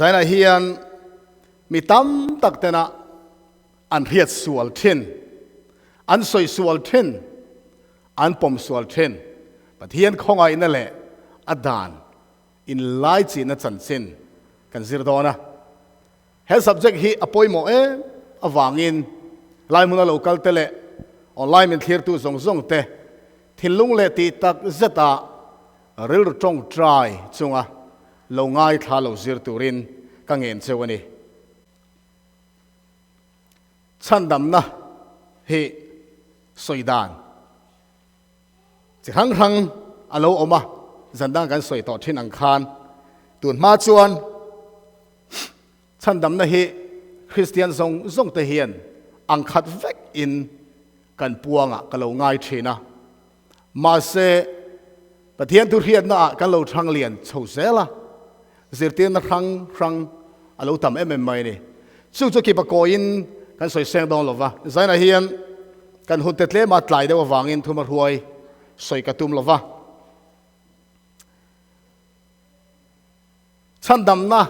Zainah hian mi tam tak tena an hriat sual thin, an sawi sual thin, an pawm sual thin Pathian khawngaihna leh a dan inlaichihna chanchin kan zir dawn a. He subject hi a pawimawh em avangin lai hmuna lo kal te leh online min thlirtu zawng zawng te thinlung leh tih tak zeta rilru tawngtai chunga lo ngaithla lo zir turin ka ngen cheu a ni. Chhandamna hi sawi dan chi hrang hrang a lo awm a, zan dang kan sawi tawh thin ang khan tun hma chuan chhandamna hi Kristian zawng zawng te hian ang khat vek in kan puangah ka lo ngai thin a, mahse Pathian thu hriatna ah kan lo thang lian chho zel a, zirtirna hrang hrang a lo tam em em mai a ni. Chu chu kipa kawiin kan sawi seng dawn lo va, zainah hian kan hun te tlema tlai deuh avangin thuma hruai sawi ka tum lo va. Chhandamna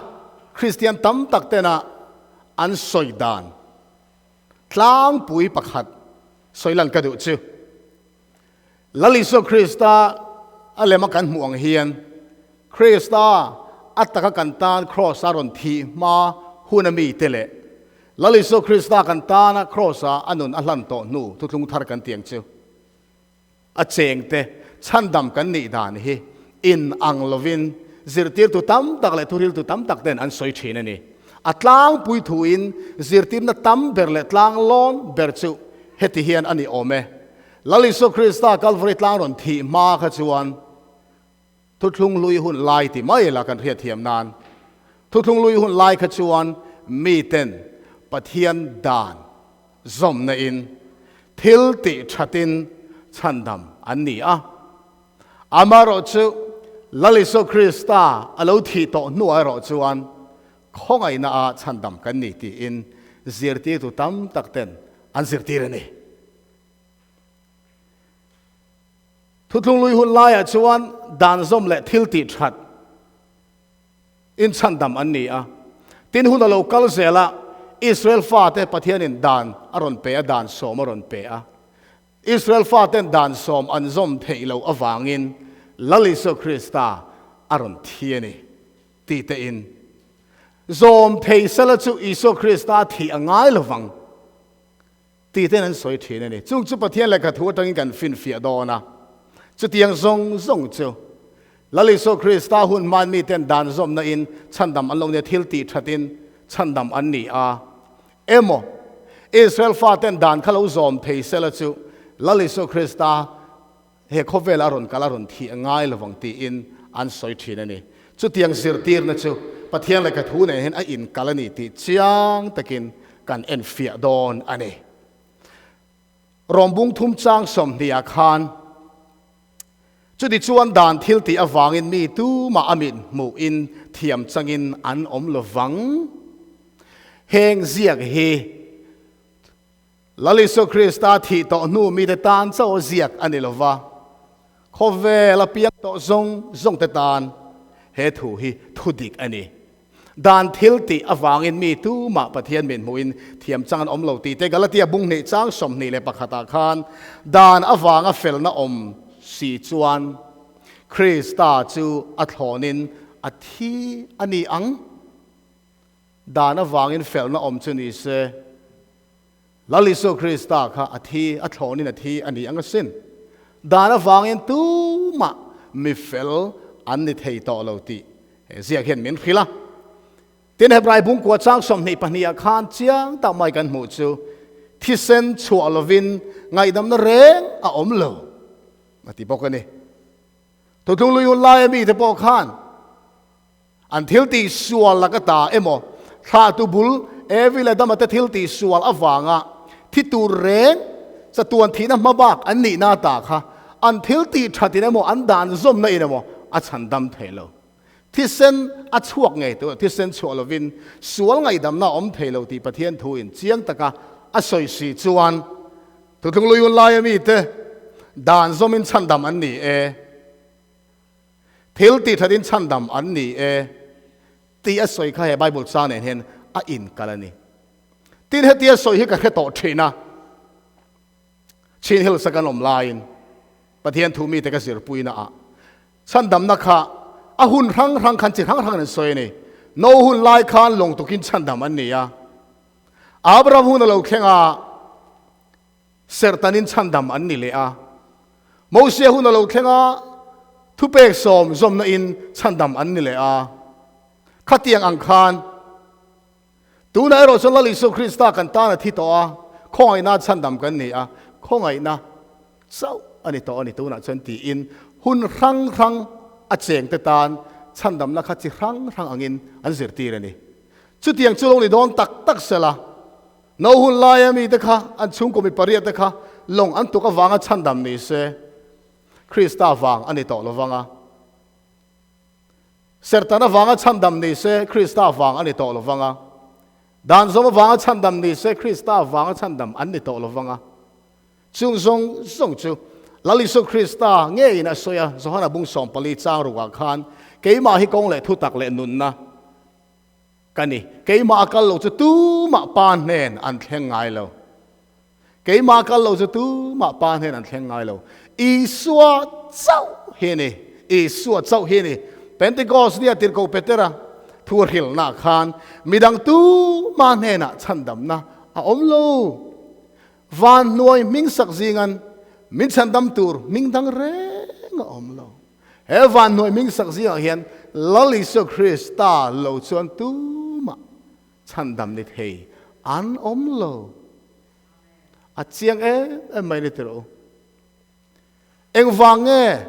Kristian tam tak tena an sawi dan tlangpui pakhat sawi lan ka duh chu. Lal Isua Krista a lema kan hmuh ang hian Krista a taka kan tan Kraws a rawn thih hma hun a mite leh Lal Isua Krista kan tana Kraws a a nun a hlan tawh hnu thuthlung thar kan tiang chu a chengte chhandam kan nih dan hi in ang lovin zirtirtu tam tak leh thuhriltu tam tak ten an sawi thin a ni. A tlangpui thuin zirtirna tam ber leh tlanglawn ber chu heti hian a ni awm e. Lal Isua Krista Kalvari tlang rawn thih hma kha chuan thuthlung hlui hun lai ti mai la kan hriatthiam nan thuthlung hlui hun lai kha chuan miten Pathian dan zawmna in thil tih thatin chhandam an ni a. Amaherawh chu Lal Isua Krista a lo thih tawh hnuah erawh chuan khawngaihna a chhandam kan ni tiin zirtirtu tam tak ten an zirtir a ni. Thuthlung lui hun laiah chuan dan zawm leh thil tih that inchhandam an ni a. Tin, hun a lo kal zel a, Israel fate Pathianin dan a rawn pe a, dan sawm a rawn pe a. Israel faten dan sawm an zawm theih loh avangin Lal Isua Krista a rawn thi a ni tih tein zawm thei sela chu Isua Krista thih a ngai lovang. Tih ten an sawi thin a ni. Chung chu Pathian lehkha thu atangin kan finfiah dawn a. Chutiang zawng zawng chu Lal Isua Krista hun hmain miten dan zawmna in chhandam an lo nia thil tih thatin chhandam an ni a. Emaw, Israel faten dan kha lo zawm thei sela chu Lal Isua Krista he khawvela a rawn kal a rawn thih a ngai lovang tiin an sawi thin a ni. Chutiang zirtirna chu Pathian lehkha thu nen hian a inkal a ni tih chiang takin kan enfiah dawn a ni. Rawmbung thum chang sawmhnih ah khan chuti chuan dan thil tih avangin mi tumah a mit hmuhin thiam changin an awm lovang. Heng ziak hi Lal Isua Krista thih tawh hnu mite tan chauh ziak a ni lo va, khawvel a piang tawh zawng zawngte tan he thu hi thu dik a ni. Dan thil tih avangin mi tumah Pathian min hmuhin thiam chang an awm lo tih te Galatia bung hnih chang 21 ah khan dan avanga felna awm si chuan Krista chu a thlawnin a thi a ni ang. Dan avangin felna awm chu ni se, Lal Isua Krista kha a thi, a thlawnin a thi a ni ang asin. Dan avangin tumah mi fel an ni thei tawh lo tih he ziak hian min hrilh a. Tin, Hebrai bungkua chang 22 ah khan chiang tak mai kan hmuh chu, thisen chhuah lovin ngaihdamna reng a awm lo a ti bawk a ni. Thuthlung lui hun laia mite pawh khan An thil tih sual laka ta emaw, thlahtu bul Evi leh Adama te thil tih sual avanga thi tur reng chatuan thihna hma bak an nihna ta kha an thil tih thatin emaw an dan zawmna in emaw a chhan dam thei lo. Thisen a chhuak ngei tur, thisen chhuah lovin sual ngaihdamna a awm thei lo tih Pathian thu in chiang taka a sawi si chuan Thuthlung lui hun laia mite dan zawmin chhandam an ni e. Thil tih thatin chhandam an ni e. Tih a sawi kha he Bible chang nen hian a inkal a ni. Tin, hetia sawi hi ka hre tawh thin a, Chin Hills a kan awm laiin Pathian thu mite ka zirpuina ah chhandamna kha a hun hrang hrang khan chi hrang hrang an sawi a ni. No hun lai khan lawng tukin chhandam an ni a, Abraham hun a lo thleng a, Serhtanin chhandam an ni leh a. Mosia hun a lo thleng a, thupek sawm zawmna in chhandam an ni leh a. Khatiang ang khan tunah erawh chuan Lal Isua Krista kan tan a thi tawh a, khawngaihna chhandam kan ni a, khawngaihna chauh a ni tawh a ni tunah chuan tiin hun hrang hrang a chengte tan chhandamna kha chi hrang hrang angin an zirtir a ni. Chutiang chu lo ni dawn tak tak sela. No hun laia mite kha an chhungkaw mi pariat te kha lawng an tuk avanga chhandam ni se, Krista vang a ni tawh lo vang a. Serhtan avanga chhandam ni se, Krista vang a ni tawh lo vang a. Dan zawm avanga chhandam ni se, Krista vanga chhandam an ni tawh lo vang a. Chung zawng zawng chu Lal Isua Krista ngeiin a sawi a, Johana bung 14 chang rukah khan, Keimah hi kawng leh thutak leh nunna, Ka ni, keimah a kal lo chu tumah pa hnen an thleng ngai lo. Keimah a kal lo chu tumah pa hnen an thleng ngai lo. Isua chauh hi a ni. Isua chauh hi a ni. Pentecost nia tirhkoh Petera thu a hrilhnaah khan midang tumah hnenah chhandamna a awm lo. Van hnuai hming sak zingan min chhandam tur hming dang reng a awm lo. He vanhnuai hming sak zingah hian Lal Isua Krista lo chuan tumah chhandam ni thei an awm lo. A chiang em em mai ni tirh u. Engvang nge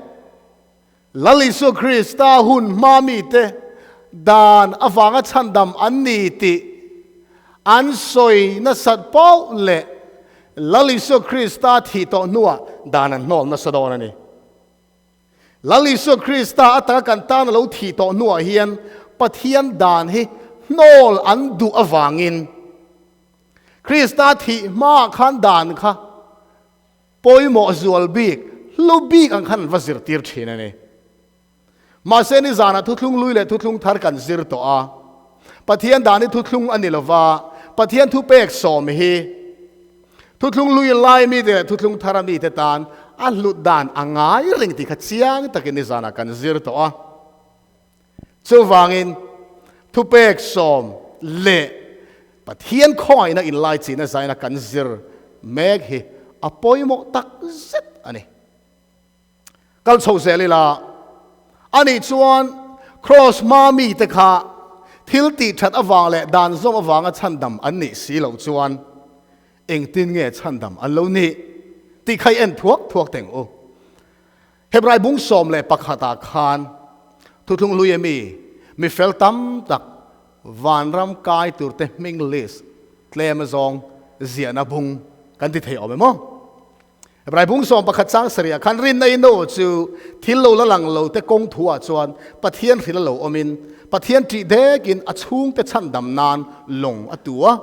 Lal Isua Krista hun hma mite dan avanga chhandam an ni tih an sawi nasat pauh leh Lal Isua Krista thih tawh hnuah dan an hnawl nasa dawn a ni. Lal Isua Krista atanga kan tan a lo thih tawh hnuah hian Pathian dan hi hnawl an duh avangin Krista thih hmaah khan dan kha pawimawh zual bik, hlu bik ang khan an va zirtir thin a ni. Mahse nizanah thuthlung lui leh thuthlung thar kan zir tawh a, Pathian dan hi thuthlung a ni lova, Pathian thupek sawm hi Thuthlung lui lai mite leh thuthlung thara mite tan a hlut dan a ngai reng tih kha chiang takin nizanah kan zir tawh a. Chuvangin thupek sawm leh Pathian khawngaihna inlaichihna zaina kan zir mek hi a pawimawh tak zet a ni. Kal chho zel ila, anih chuan Kraws hma mite kha thil tih that avang leh dan zawm avanga chhandam an nih si loh chuan engtin nge chhandam an lo nih tih kha i en thuak thuak teng u. Hebrai bung 11 ah khan Thuthlung hlui ami mi fel tam tak vanram kai turte hming list tlem azawng ziahna bung kan ti thei awm em aw? Hebrai bung 11 chang sarih ah khan rinna in aw chu thil lo la lang lo te kawng thu ah chuan Pathian hril a lo awm in Pathian ṭih dek in a chhungte chhandam nan lawng a tu a.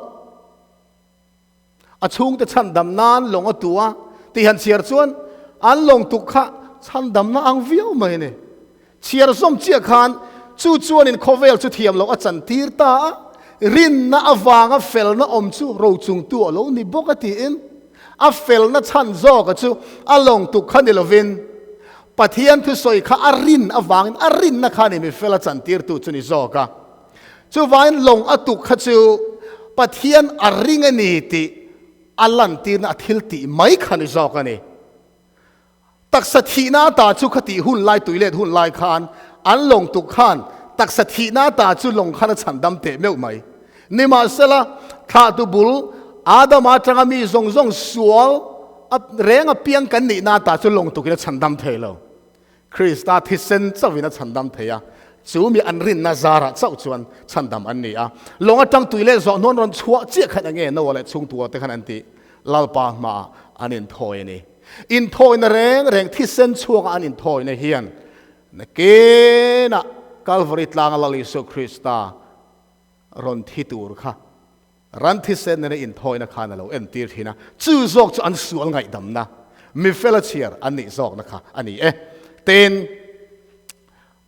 A chhungte chhandam nan lawng a tu a tih han chhiar chuan an lawng tuk kha chhandamna ang viau mai a ni. Chhiar zawm chiah khan chu chuanin khawvel chu thiam loh a chantir ta a, rinna avanga felna awm chu rochungtu a lo ni bawk a tiin a felna chhan zawka chu a lawng tuk kha ni lovin Pathian thusawi kha a rin avangin a rinna kha ni mi fel a chantirtu chu ni zawk a. Chuvangin lawng a tuk kha chu Pathian a ring a ni tih a lantirna a thil tih mai kha ni zawk a ni. Taksa thihna ata chu khatih hun lai tuilet hun lai khan an lawng tuk khan taksa thihna ata chu lawng khan a chhandam teh meuh mai. Nimahsela, thlahtu bul Adama atanga mi zawng zawng sual a reng apiang kan nihna ata chu lawng tukin a chhandam thei lo. Krista thisen chauhin a chhandam thei a, chu mi an rinna zarah chauh chuan chhandam an ni a. Lawng atang tui leh zawh hnuan rawn chhuah chiah khan enge Noah leh chhungtua te khan an tih Lalpa hmaah an inthawi a ni. Inthawina reng reng thisen chhuaka an inthawina hian nakinah Kalvari tlanga Lal Isua Krista rawn thi tur kha ran thisen nena inthawina khan a lo entir thin a, chu zawk chu an sual ngaihdamna, mi fela chhiar an nih zawkna kha a ni e. Tin,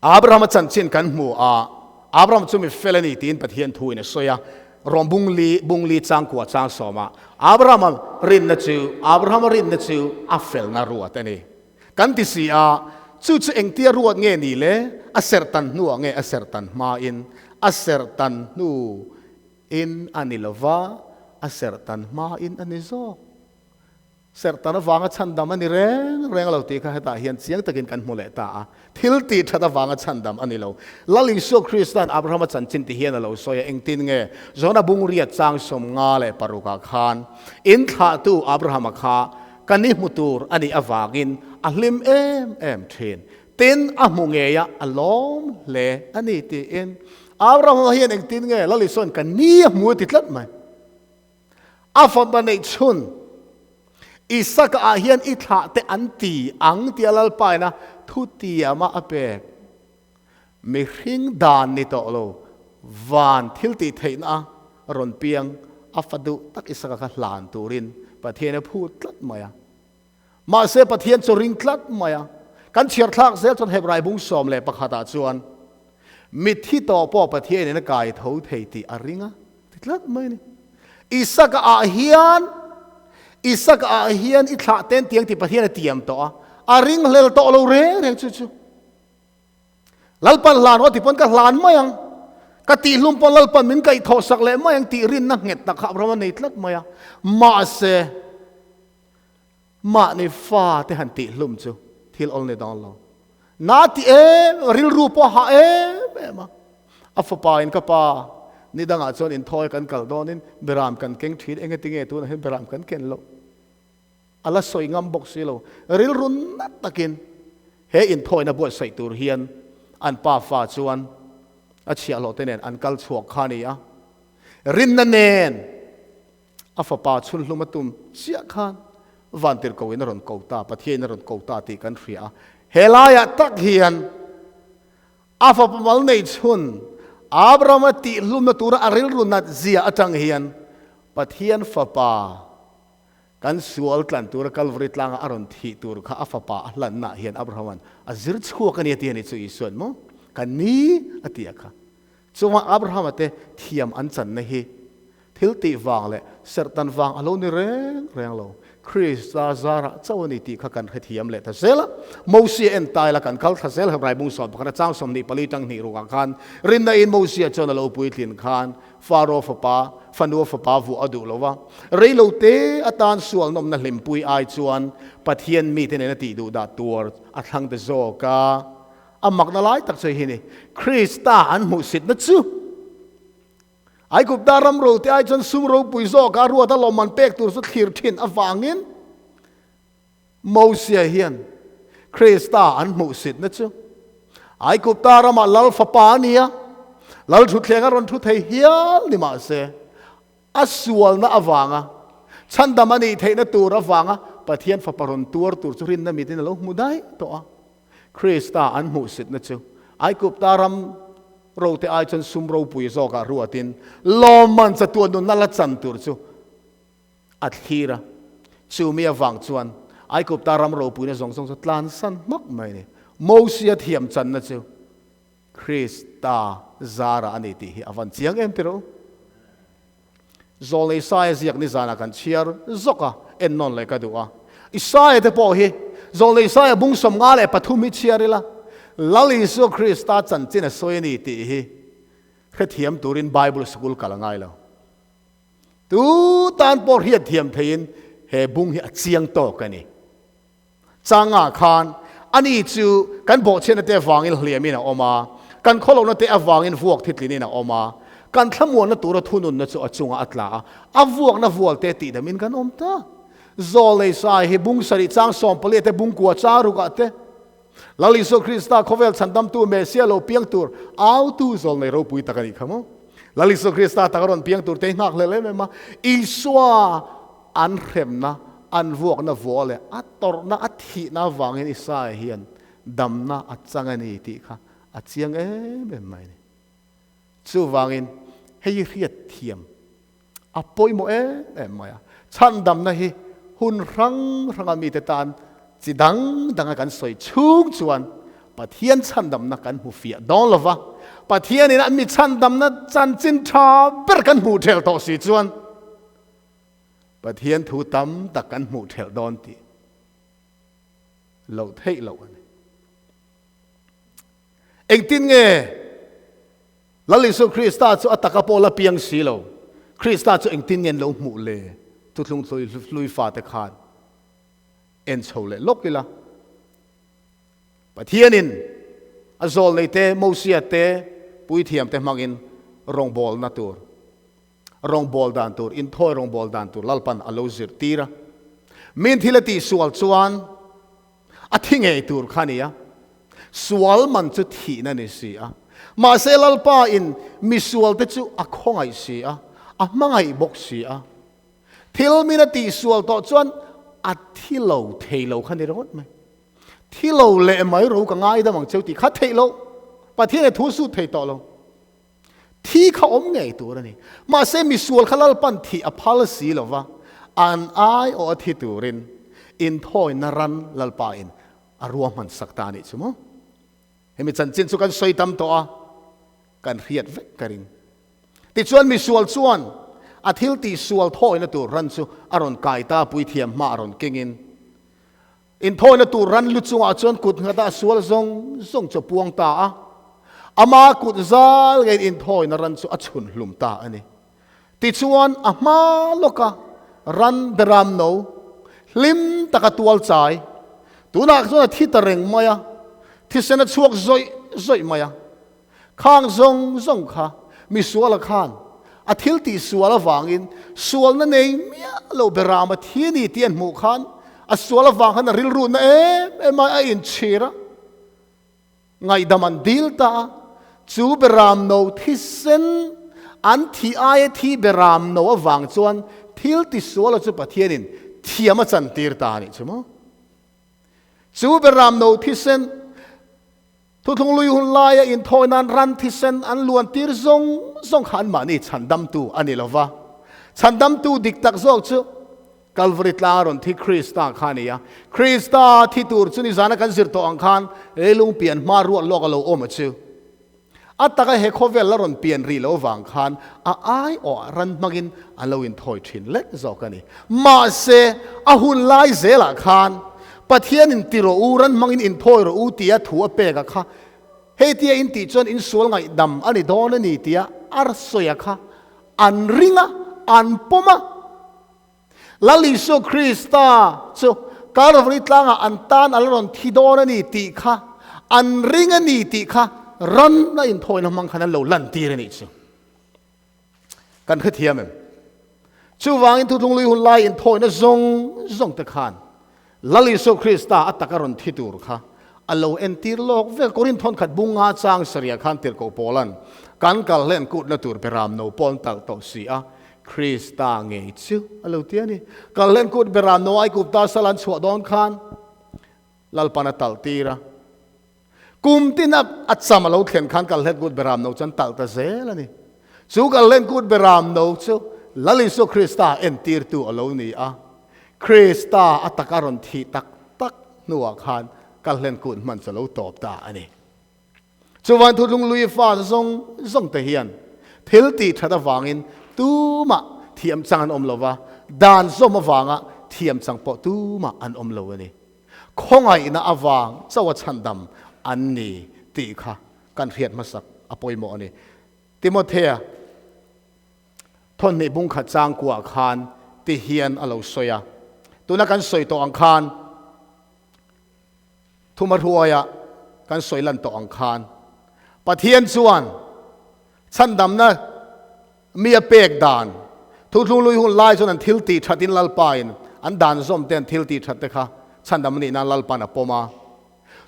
Abrahama chanchin kan hmu a, Abraham chu mi fel a ni tiin Pathian thu in a sawi a, Rom bung li bung li chang kua chang sawma Abrahama rinna chu Abrahama rinna chu a felna ruat a ni. Kan ti si a, chu chu engtia ruat nge ni le? A serhtan hnuah nge a serhtan hmain? A serhtan hnu in a ni lova, a serhtan hmain a ni zawk. Serhtan avanga chhandam a ni reng reng lo tih kha hetah hian chiang takin kan hmu leh ta a. Thil tih that avanga chhandam a ni lo. Lal Isua Krista'n Abrahama chanchin ti hian a lo sawi a, engtin nge Jona bungriat chang 56 ah khan in thlahtu Abrahama kha ka ni hmu tur a nih avangin a hlim em em thin. Tin, a hmu ngei a, a lawm hle a ni tiin Abrahama hian engtin nge Lal Isua'n ka ni a hmu a ti tlat mai. A fapa neih chhun Isaka ah hian i thlah te an ti ang tia Lalpaina thu tiama a pek. Mihring dan ni tawh lo, van thil tih theihna a rawn piang a fa duh tak Isaka kha hlan turin Pathian a phut tlat mai a. Mahse Pathian chu ring tlat mai a. Kan chhiar thlak zel chuan Hebrai bung 11 ah chuan Mitthi tawh pawh Pathianin a kai tho thei tih a ring a ti tlat mai a ni. Isaka ah hian Isaka ah hian i thlah ten tiang tih Pathian a tiam tawh a, a ring hlel tawh lo reng reng chu chu. Lalpan hlan rawh ti pawn ka hlan mai ang, ka tihhlum pawn Lalpan min kaihthawh sak leh mai ang tih rinna nghet tak kha Abraham a nei tlat mai a. Mahse, Mahni fa te han tih hlum chu thil awl ni dawn lo. Na ti em, rilru pawh a hah em em a. A fapa in ka pa, ni dangah chuan inthawi kan kal dawnin beram kan keng thin, engati nge tunah hian beram kan ken loh? A la sawi ngam bawk si lo. Rilru nat takin he inthawina buatsaih tur hian an pa fa chuan a chhiahhlawh te nen an kal chhuak kha a ni a. Rinna nen A fapa chhunhlum a tum chiah khan Vantirhkohin a rawn ko ta, Pathiain a rawn ko ta tih kan hria a. He laiah tak hian a fapa mal nei chhun Abrahama tihhlumna tura a rilru nat zia atang hian Pathian fapa kan sual tlan tura Kalvari tlanga a rawn thih tur kha a fapa a hlannaah hian Abrahama'n a zir chhuak a ni a ti a ni chu Isua'n maw ka ni a ti a kha. Chunga Abrahama te thiam an channa hi thil tih vang leh serhtan vang a lo ni reng reng lo. Krista zarah chauh a ni tih kha kan hrethiam leh ta zel a. Mosia en taila kan kal thla zel Hebrai bung 11 a chang 24 tang hnih rukah khan rinna in Mosia chuan a lo puitlin khan Faro fapa, fanua fapa vuah a duh lo va. Reilo te atan sual nawmna hlimpui ai chuan Pathian mite nena tih duh dah tuar a thlang ta zawk a. A makna lai tak chu hi ni, Krista an hmuhsitna chu Aigupta ram rote ai chuan sum ropui zawka ruat a lawmman pek tur chu thlir thin avangin Mosia hian Krista an hmuhsitna chu Aigupta ramah lal fapa a ni a, lal thutthleng a rawn thu thei hial ni mahse A sualna avanga chhandam a nih theihna tur avanga Pathian fapa rawn tuar tur chu rinna mitin a lo hmu daih tawh a. Krista an hmuhsitna chu Aigupta ram rote ai chuan sum ropui zawkah ruatin lawmman chatuan nunna la chan tur chu a thlir a. Chu mi avang chuan Aigupta ram ropuina zawng zawng chu tlansan hmak mai a ni. Mosia thiam channa chu Krista zara a ni tih hi a van chiang em ti rawh u. Zawlnei Isaia ziak nizanah kan chhiar zawk a, ennawn leh ka duh a. Isaia te pawh hi Zawlnei Isaia bung 53 hi chhiar ila, Lal Isua Krista chanchin a sawi a ni tih hi hrethiam turin Bible sikul kal a ngai lo. Tu tan pawh hriatthiam theihin he bung hi a chiang tawk a ni. Changah khan ani chu kan bawhchhiatna te avangin hliamin a awm a, kan khawlohna te avangin vuak thitlinin a awm a, kan thlamuanna tura thununna chu a chungah a tla a, a vuakna vual te tihdamin kan awm ta. Zawlnei sai hi bung sarih chang 14 te bung kua chang rukah te Lal Isua Krista khawvel chhandamtu Messia lo piang tur autu zawlnei ropui tak a nih kha maw? Lal Isua Krista tak a rawn piang tur te hi nghak hlel em em a, Isua An hremna, an vuakna vua leh a tawrhna, a thihna avangin Isaia hian damna a chang a ni tih kha a chiang em em mai a ni. Chuvangin hei hi hriat thiam a pawimawh em em mai a. Chhandamna hi hun hrang hranga mite tan chi dang danga kan sawi chhung chuan. Pathian chhandamna kan hmu fiah dawn lo va, Pathianin a mi chhandamna chanchin tha ber kan hmuh thelh tawh si chuan Pathian thu tam tak kan hmuh thelh dawn tih loh theih loh a ni. Engtin nge Lal Isu Krista chu a taka pawh la piang si lo, Krista chu engtin nge an lo hmuh le? Thuthlung hlui fate khan en chho leh lawk ila. Pathianin a zawlnei te, Mosia te, puithiam te hmangin rawngbawlna tur, rawngbâwl dan tur, inthawi rawngbâwl dan tur Lalpan a lo zirtir a. Min thil a tihsual chuan a thi ngei tur kha a ni a, sual man chu thihna ni si a. Mahse Lalpa in misualte chu a khawngaih si a, a hmangaih bawk si a. Thil min a tihsual tawh chuan a thi lo thei lo kha ni ringawt mai. Thi lo leh mai ro ka ngaidam ang cheu tih kha theih loh. Pathian e thu sut thei tawh lo. Thi kha awm ngei tur a ni. Mahse misual kha Lalpan thih a phal si lo va, an ai awh a thi turin inthawina ran Lalpa in a ruahman sak ta a nih chu maw? Hemi chanchin chu kan sawi tam tawh a, kan hriat vek ka ring. Tichuan misual chuan a thil tihsual thawina tur ran chu a rawn kai ta, puithiam hma a rawn kengin Inthawina tur ran lu chungah chuan kut nghat a sual zawng zawng chu a puang ta a, ama kut zal ngeiin inthawina ran chu a chhun hlum ta a ni. Tichuan a hma lawka ran beram no hlim taka tual chai, tunah chuan a thi ta reng mai a, thisen a chhuak zawih zawih mai a. Khang zawng zawng kha misuala khan a thil tih sual avangin sualna nei miah lo beram a thi a ni tih an hmuh khan a sual avang khan a rilrutna em em a, a inchhir a, ngaihdam an dil ta a. Chu beram no thisen an thih aia thi beram no avang chuan thil tisuala chu Pathianin thiam a chantir ta a nih chu maw? Chu beram no thisen Thuthlung lui hun laia inthawi nan ran thisen an luan tir zawng zawng kha anmahni chhandamtu a ni lo va. Chhandamtu dik tak zawk chu Kalvari tlanga rawn thi Krista kha a ni a. Krista thi tur chu nizana kan zir tawh ang khan leilung pian hma ruah lawk a lo awm a chu. A taka he khawvel la rawn pian rih lo vang khan a aiawh ran hmangin an lo inthawi thin lek zawk a ni. Mahse, a hun lai zelah khan Pathianin ti rawh u, ran hmangin inthawi rawh u tia thu a pek a kha, hei tia in tih chuan insual ngaihdam a ni dawn a ni tia a sawi a kha an ring a, an pawm a. Lal Isua Krista chu Kalvari tlangah an tan a la rawn thi dawn a ni tih kha an ring a ni tih kha ran a inthawina hmang khan an lo lantir a nih chu. Kan hrethiam em? Chuvangin Thuthlung Lui hun lai inthawina zawng zawng te khan Lal Isua Krista a taka rawn thi tur kha a lo entir lawk vel. Korinth thawnkhat bung nga chang sarih khan Tirhkoh Paula'n kan kal hlen kutna tur beram no pawh an talh tawh si a, Krista ngei chu a lo ti a ni. Kal hlen kut beram no Aigupta sal an chhuah dawn khan Lalpan a talh tir a. Kum tin a a cham a lo thlen khan Kalhlen Kut Beram No chu an talh ta zel a ni. Chu Kalhlen Kut Beram No chu Lal Isua Krista entirtu a lo ni a. Krista a taka rawn thih tak tak hnuah khan Kalhlen Kut hman chu a lo tawp ta a ni. Chuvan Thutlung Lui fa zawng zawng te hian thil tih that avangin tumah thiam chang an awm lo va, dan zawm avanga thiam chang pawh tumah an awm lo a ni. Khawngaihna avang chauh a chhandam an ni tih kha kan hriat hmasak a pawimawh a ni. Timothea thawnhnih bungkhat changkuah khan ti hian a lo sawi a, tuna kan sawi tawh ang khan Thumahruaia kan sawi lan tawh ang khan Pathian chuan chhandamna Mi a pek dan, Thuthlung lui hun lai chuan an thil tih that in Lalpa in an dan zawm te an thil tih that te kha chhandam a nih nan Lalpan a pawm a.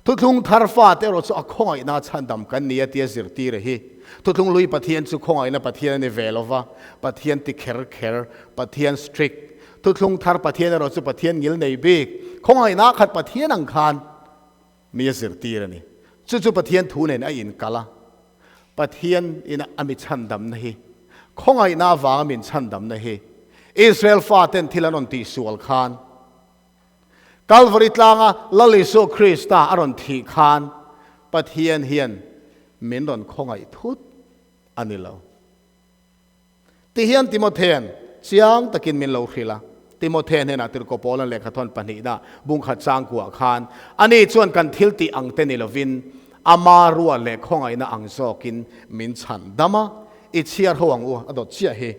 Thuthlung thar fa te erawh chu a khawngaihna chhandam kan ni a tia zirtir a hi. Thuthlung lui Pathian chu khawngaihna Pathian a ni ve lo va, Pathian ti kher kher, Pathian strict. Thuthlung thar Pathian erawh chu Pathian ngil nei bik, khawngaihna khat Pathian ang khan mi a zirtir a ni. Chu chu Pathian thu nen a inkal a. Pathian in a mi chhandamna hi, khawngaihna avanga min chhandamna hi, Israel faten thil an rawn tihsual khan, Kalvari tlanga Lal Isua Krista a rawn thih khan, Pathian hian min rawn khawngaih thut a ni lo. Tihian Timothean chiang takin min lo hrilh a, Timothea hnenah Tirhkoh Paula'n lehkhathawn pahnihna bungkhat changkuah khan ani chuan kan thil tih ang te ni lovin ama ruah leh khawngaihna ang zawkin min chhan dam a, i chhiar ho ang u a dawt chiah hi.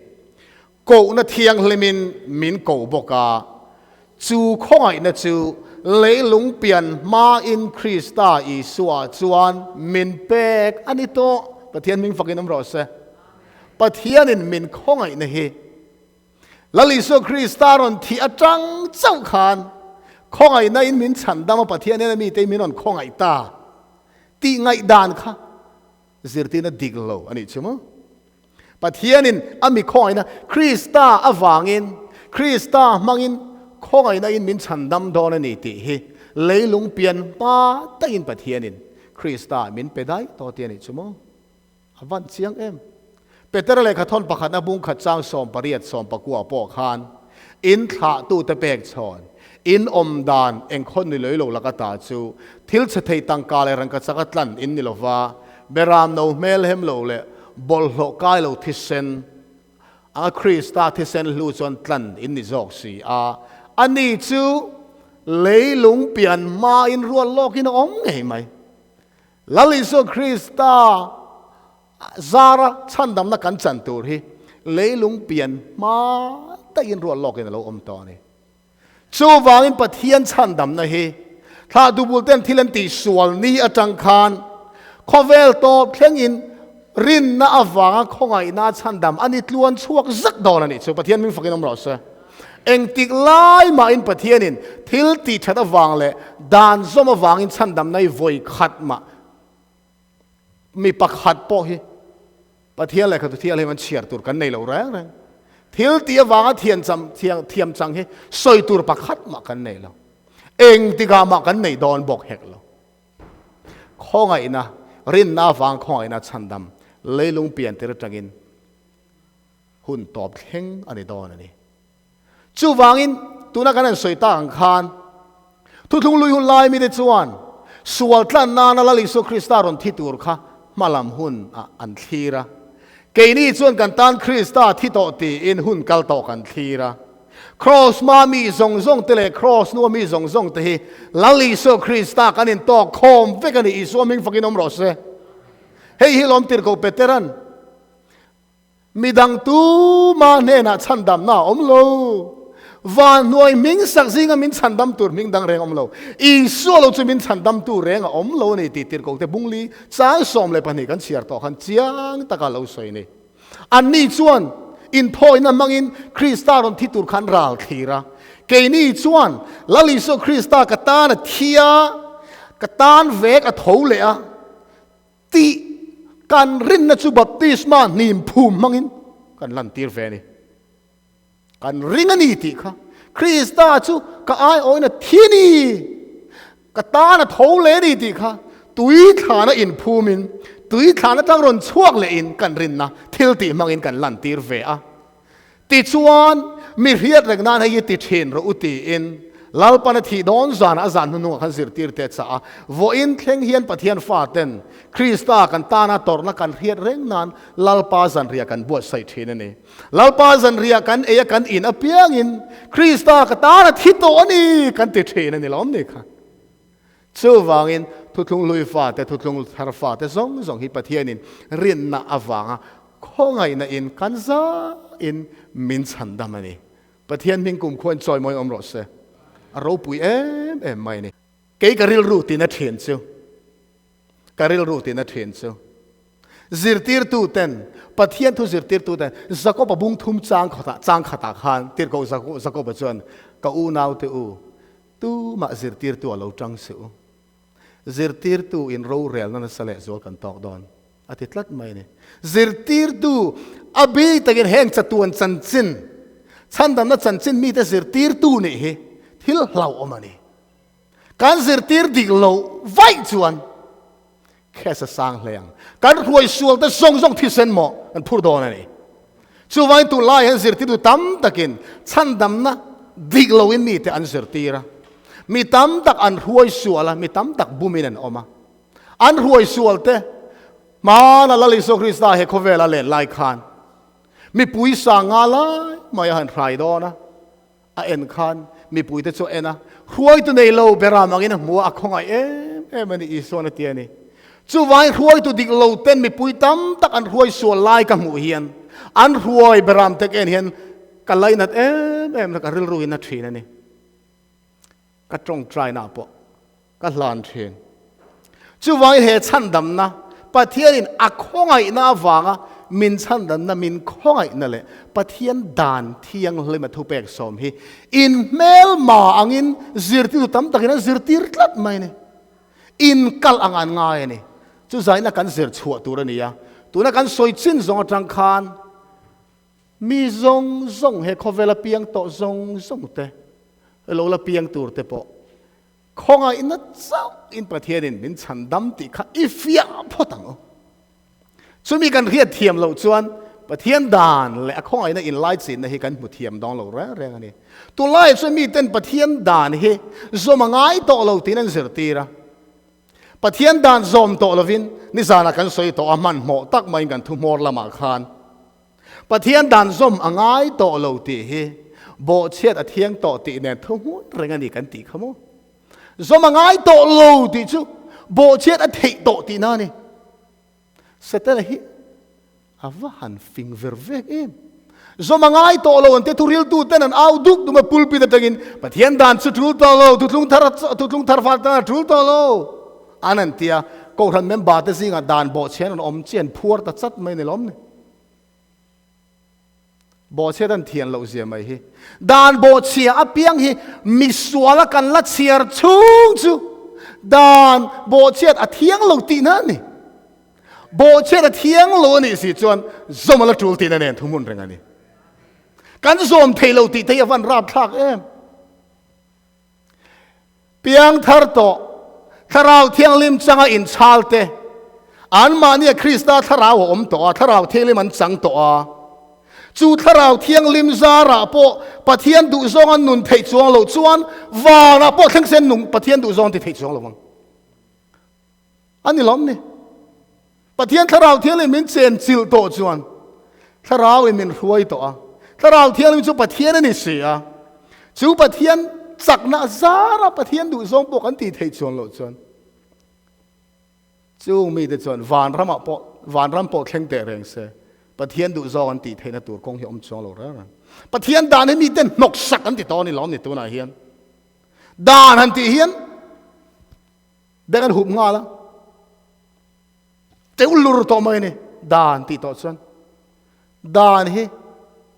Kohna thianghlimin min ko bawk a, chu khawngaihna chu leilung pian hmain Krista Isua chuan min pek a ni tawh. Pathian hming fakin awm rawh se. Pathianin min khawngaihna hi Lal Isua Krista rawn thih atang chauh khan khawngaihna in min chhandam a, Pathian hian a mite min rawn khawngaih ta tih ngaihdan kha zirtirna dik lo a nih chu maw? Pathianin a mi khawngaihna Krista avangin, Krista hmangin khawngaihna in min chhandam dawn a ni tih hi leilung pian hma takin Pathianin Krista min pe daih tawh tih a nih chu maw? A van chiang em? Petera lehkha thawn pakhatna bungkhat chang 18 14 pawh khan in thlahtute pek chhawn, in awm dan engkhawn ni loi lo laka ta chu thil chhe thei tangka leh rangka chaka tlan in ni lova, beram no hmel hem lo leh bawlhhlawh kai lo thisen anga Krista thisen hlu chuan tlan in ni zawk si a, ani chu leilung pian hmain rual lawkin a awm ngei mai. Lal Isua Krista zara chhandamna kan chan tur hi leilung pian hma daihin rual lawkin a lo awm tawh a ni. Chuvangin Pathian chhandamna hi thlah dubul ten thil an tihsual ni atang khan khawvel tawp thlengin rinna avanga khawngaihna chhandam a ni tluan chhuak zak dawn a nih chu. Pathian hming fakin awm rawh se. Engtik lai mahin Pathianin thil tih that avang leh dan zawm avangin chhandamna hi vawi khat mah mi pakhat pawh hi Pathian lehkha thial hian chhiar tur kan nei lo reng reng. Thil tih avanga thian cham thiam chang hi sawi tur pakhat mah kan nei lo. Engtikah mah kan nei dawn bawk hek lo. Khawngaihna, rinna avang khawngaihna chhandam leilung pian tir atangin hun tawp thleng a ni dawn a ni. Chuvangin, tuna kan han sawi tak ang khan, thuthlung lui hun lai mite chuan sual tlan nana Lal Isua Krista rawn thi tur kha hmalam hun ah an thlir a. Keini chuan kan tan Krista thi tawh tiin hun kal tawh kan thlir a. Kraws hma mi zawng zawng te leh kraws hnua mi zawng zawng te hi Lal Isua Krista kan intawk khawm vek a ni. Isua hming fakin awm rawh se. Hei hi lawm tirhkoh Petera'n Midang tuma hnenah chhandamna a awm lo. Van hnuai hming sak zinga min chhandam tur hming dang reng a awm lo. Isua lo chu min chhandamtu reng a awm lo a ni tih tirhkohte bungli chang 12 kan chhiar tawh khan chiang taka lo sawi a ni. Anni chuan inthawina hmangin Krista rawn thi tur khan ral thlir a. Keini chuan Lal Isua Krista ka tan a thi a, ka tan vek a tho leh a. Tih kan rinna chu baptisma hnim phum hmangin kan lantir ve a ni. Kan ring a ni tih kha Krista chu ka aiawhin a thi a ni, ka tan a tho leh a ni tih kha tui thlana inphumin, tui thlan atang rawn chhuak lehin kan rinna thil tih hmangin kan lantir ve a. Tichuan, mi hriat reng nan hei hi ti thin rawh u tiin Lalpan a thih dawn zanah a zan hnuhnungah khan zirtirte a chah a. Vawiin thleng hian Pathian faten Krista kan tana tawrhna kan hriat reng nan Lalpa zanriah kan buatsaih thin a ni. Lalpa zanriah kan ei a kan in apiangin Krista ka tana thi tawh a ni kan ti thin a ni lawm ni kha. Chuvangin thuthlung hlui fate, thuthlung thar fate zawng zawng hi Pathianin rinna avanga khawngaihna in kan zain min chhandam a ni. Pathian hming kumkhuain chawimawi awm rawh se. A ropui em em mai a ni. Kei ka rilru tina thin chu, ka rilru tina thin chu, zirtirtu ten, Pathian thu zirtirtu ten, Jakob-a bung thum chang khawtah, chang khatah khan tirhkoh Jakob-a chuan, Ka unaute u, Tumah zirtirtu a lo tang suh u. Zirtirtu in rorelna nasa leh zual kan tawk dawn a ti tlat mai a ni. Zirtirtu a bik takin heng chatuan chanchin, chhandamna chanchin mite zirtirtu nih hi thil hlauhawm a ni. Kan zirtir dik loh vaih chuan case a sang hle ang. Kan hruai sual te zawng zawng thisen maw kan phur dawn a ni. Chuvangin tunlai hian zirtirtu tam takin chhandamna dik loin mite an zirtir a. Mi tam tak an hruai sual a, mi tam tak bumin an awm a. An hruai sual te hmana Lal Isua Krista he khawvel a len lai khan mipui sa nga lai mai a han hrai dawn a, a en khan mipui te chu a en a, hruaitu nei lo beram angin a hmu a, a khawngaih em em a ni Isuan a ti a ni. Chuvangin hruaitu dik lo ten mipui tam tak an hruai sual lai ka hmuh hian an hruai beram te ka en hian ka lainat em em na ka rilru in a thin a ni. Ka tawngtaina pawh ka hlan thin. Chuvangin he chhandamna Pathianin a khawngaihna avanga min chhandamna min khawngaihna leh Pathian dan thianghlim a thupek sawm hi in hmelma angin zirtirtu tam takin an zirtir tlat mai a ni. In kal ang an ngai a ni. Chu zaina kan zir chhuah tur a ni a. Tuna kan sawi chin zawng atang khan mi zawng zawng he khawvela piang tawh zawng zawng te, lo la piang tur te pawh khawngaihna chauh in Pathianin min chhan dam tih kha i fiah phawt ang u. Chumi kan hriat thiam loh chuan Pathian dan leh a khawngaihna inlaichinna hi kan hmu thiam dawng lo reng reng a ni. Tunlaiah chuan miten Pathian dan hi zawm a ngai tawh lo tiin an zirtir a. Pathian dan zawm tawh lovin nizanah kan sawi tawh a, hmanhmawh tak maiin kan thuhmawr lamah khan Pathian dan zawm a ngai tawh lo tih hi bawhchhiat a thiang tawh tih nen thu hmun reng a ni kan tih kha maw? Zawm a ngai tawh lo tih chu bawhchhiat a theih tawh tihna a ni. Setana hi a va han fing ver vek em. Zawm a ngai tawh lo an tia thuriltu ten an au duk dum a pulpit atangin Pathian dan chu tul tawh lo, thutlung thar thutlung thar fal tan a tul tawh lo an an tia Kohhran member te zingah dan bawhchhian an awm chian phuar ta chat mai ni lawm ni. Bawhchhiat an thian loh zia mai hi. Dan bawhchhia apiang hi misuala kan la chhiar chhung chu dan bawhchhiat a thiang lo tihna a ni. Bawhchhiat a thiang lo a nih si chuan zawm a la tul tihna nen thu hmun reng a ni. Kan zawm thei lo tih te hi a van rapthlak em. Piangthar tawh, Thlarau Thianghlim changa inchhal te, anmahnia Krista Thlarau a awm tawh a, Thlarau Thianghlim an chang tawh a. Chu Thlarau Thianghlim zarah pawh Pathian duhzawng an nun theih chuang loh chuan vanah pawh thleng se an nung Pathian duhzawng an ti thei chuang lo ang. A ni lawm ni. Pathian Thlarau Thianghlim min chen chilh tawh chuan Thlarau in min hruai tawh a. Thlarau Thianghlim chu Pathian a ni si a. Chu Pathian chakna zara Pathian duhzawng pawh kan tih theih chuan loh chuan chung mite chuan vanramah pawh vanram pawh thleng teh reng se Pathian duhzawng an tih theihna tur kawng hi awm chuang lo reng reng. Pathian dan hi miten hnawksak an ti tawh a ni lawm ni tunah hian. Dan han tih hian Beng an hup nghal a, teuh lur tawh mai a ni, dan tih tawh chuan. Dan hi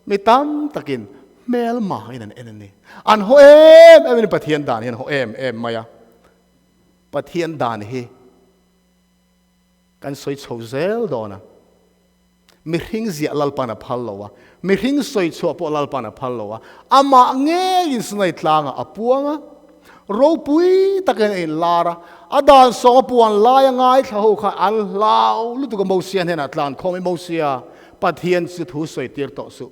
mi tam takin hmelma in an en a ni. An haw em em in Pathian dan hi an haw em em mai a. Pathian dan hi kan sawi chho zel dawn a. Mihring ziah Lalpan a phal lo a, mihring sawi chhuah pawh Lalpan a phal lo a, amah ngeiin Sinai tlangah a puang a, ropui takin a inlar a, a dan sawng a puan lai a ngaithla ho kha an hlau lutuk a, Mosia hnenah tlan khawm i, Mosia, Pathian chu thu sawi tir tawh suh,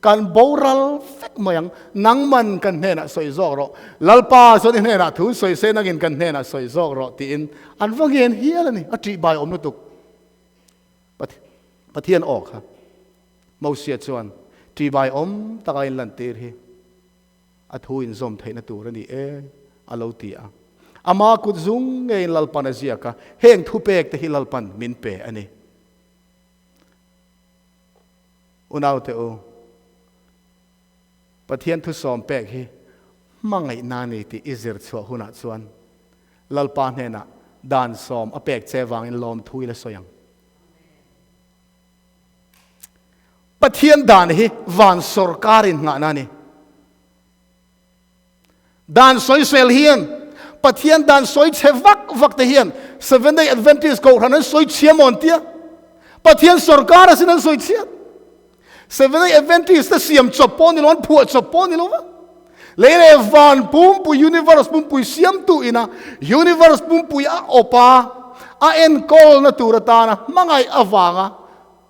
kan boral vek mai ang, nangman kan hnenah sawi zawk rawh, Lalpa chuan i hnenah thu sawi se nangin kan hnenah sawi zawk rawh tiin an va ngen hial a ni, a ṭihbai awm lutuk. Pathian aw kha Mosia chuan ṭihbai awm taka inlantir hi a thu inzawm theihna tur a ni e a lo ti a. Ama kut zung ngeiin Lalpan a ziak a, heng thupek te hi Lalpan min pe a ni. Unaute u, Pathian thusawm pek hi hmangaihna a ni tih i zir chhuah hunah chuan Lalpa hnenah dan sawm a pek che vangin lawmthu i la sawi ang. Pathian dan hi van sorkar in nghahna a ni. Dan sawisel hian Pathian dan sawi chhe vak vak te hian Seventh Day Adventist Kohhran an sawi chhia maw an tia? Pathian sorkar asin an sawi chhiat. Seventh Day Adventist te siam chawp pawh ni lo, an phuah chawp pawh ni lo va. Lei leh van pumpui, universe pumpui siamtu ina universe pumpui a awp a, a enkawlna tur atana hmangaih avanga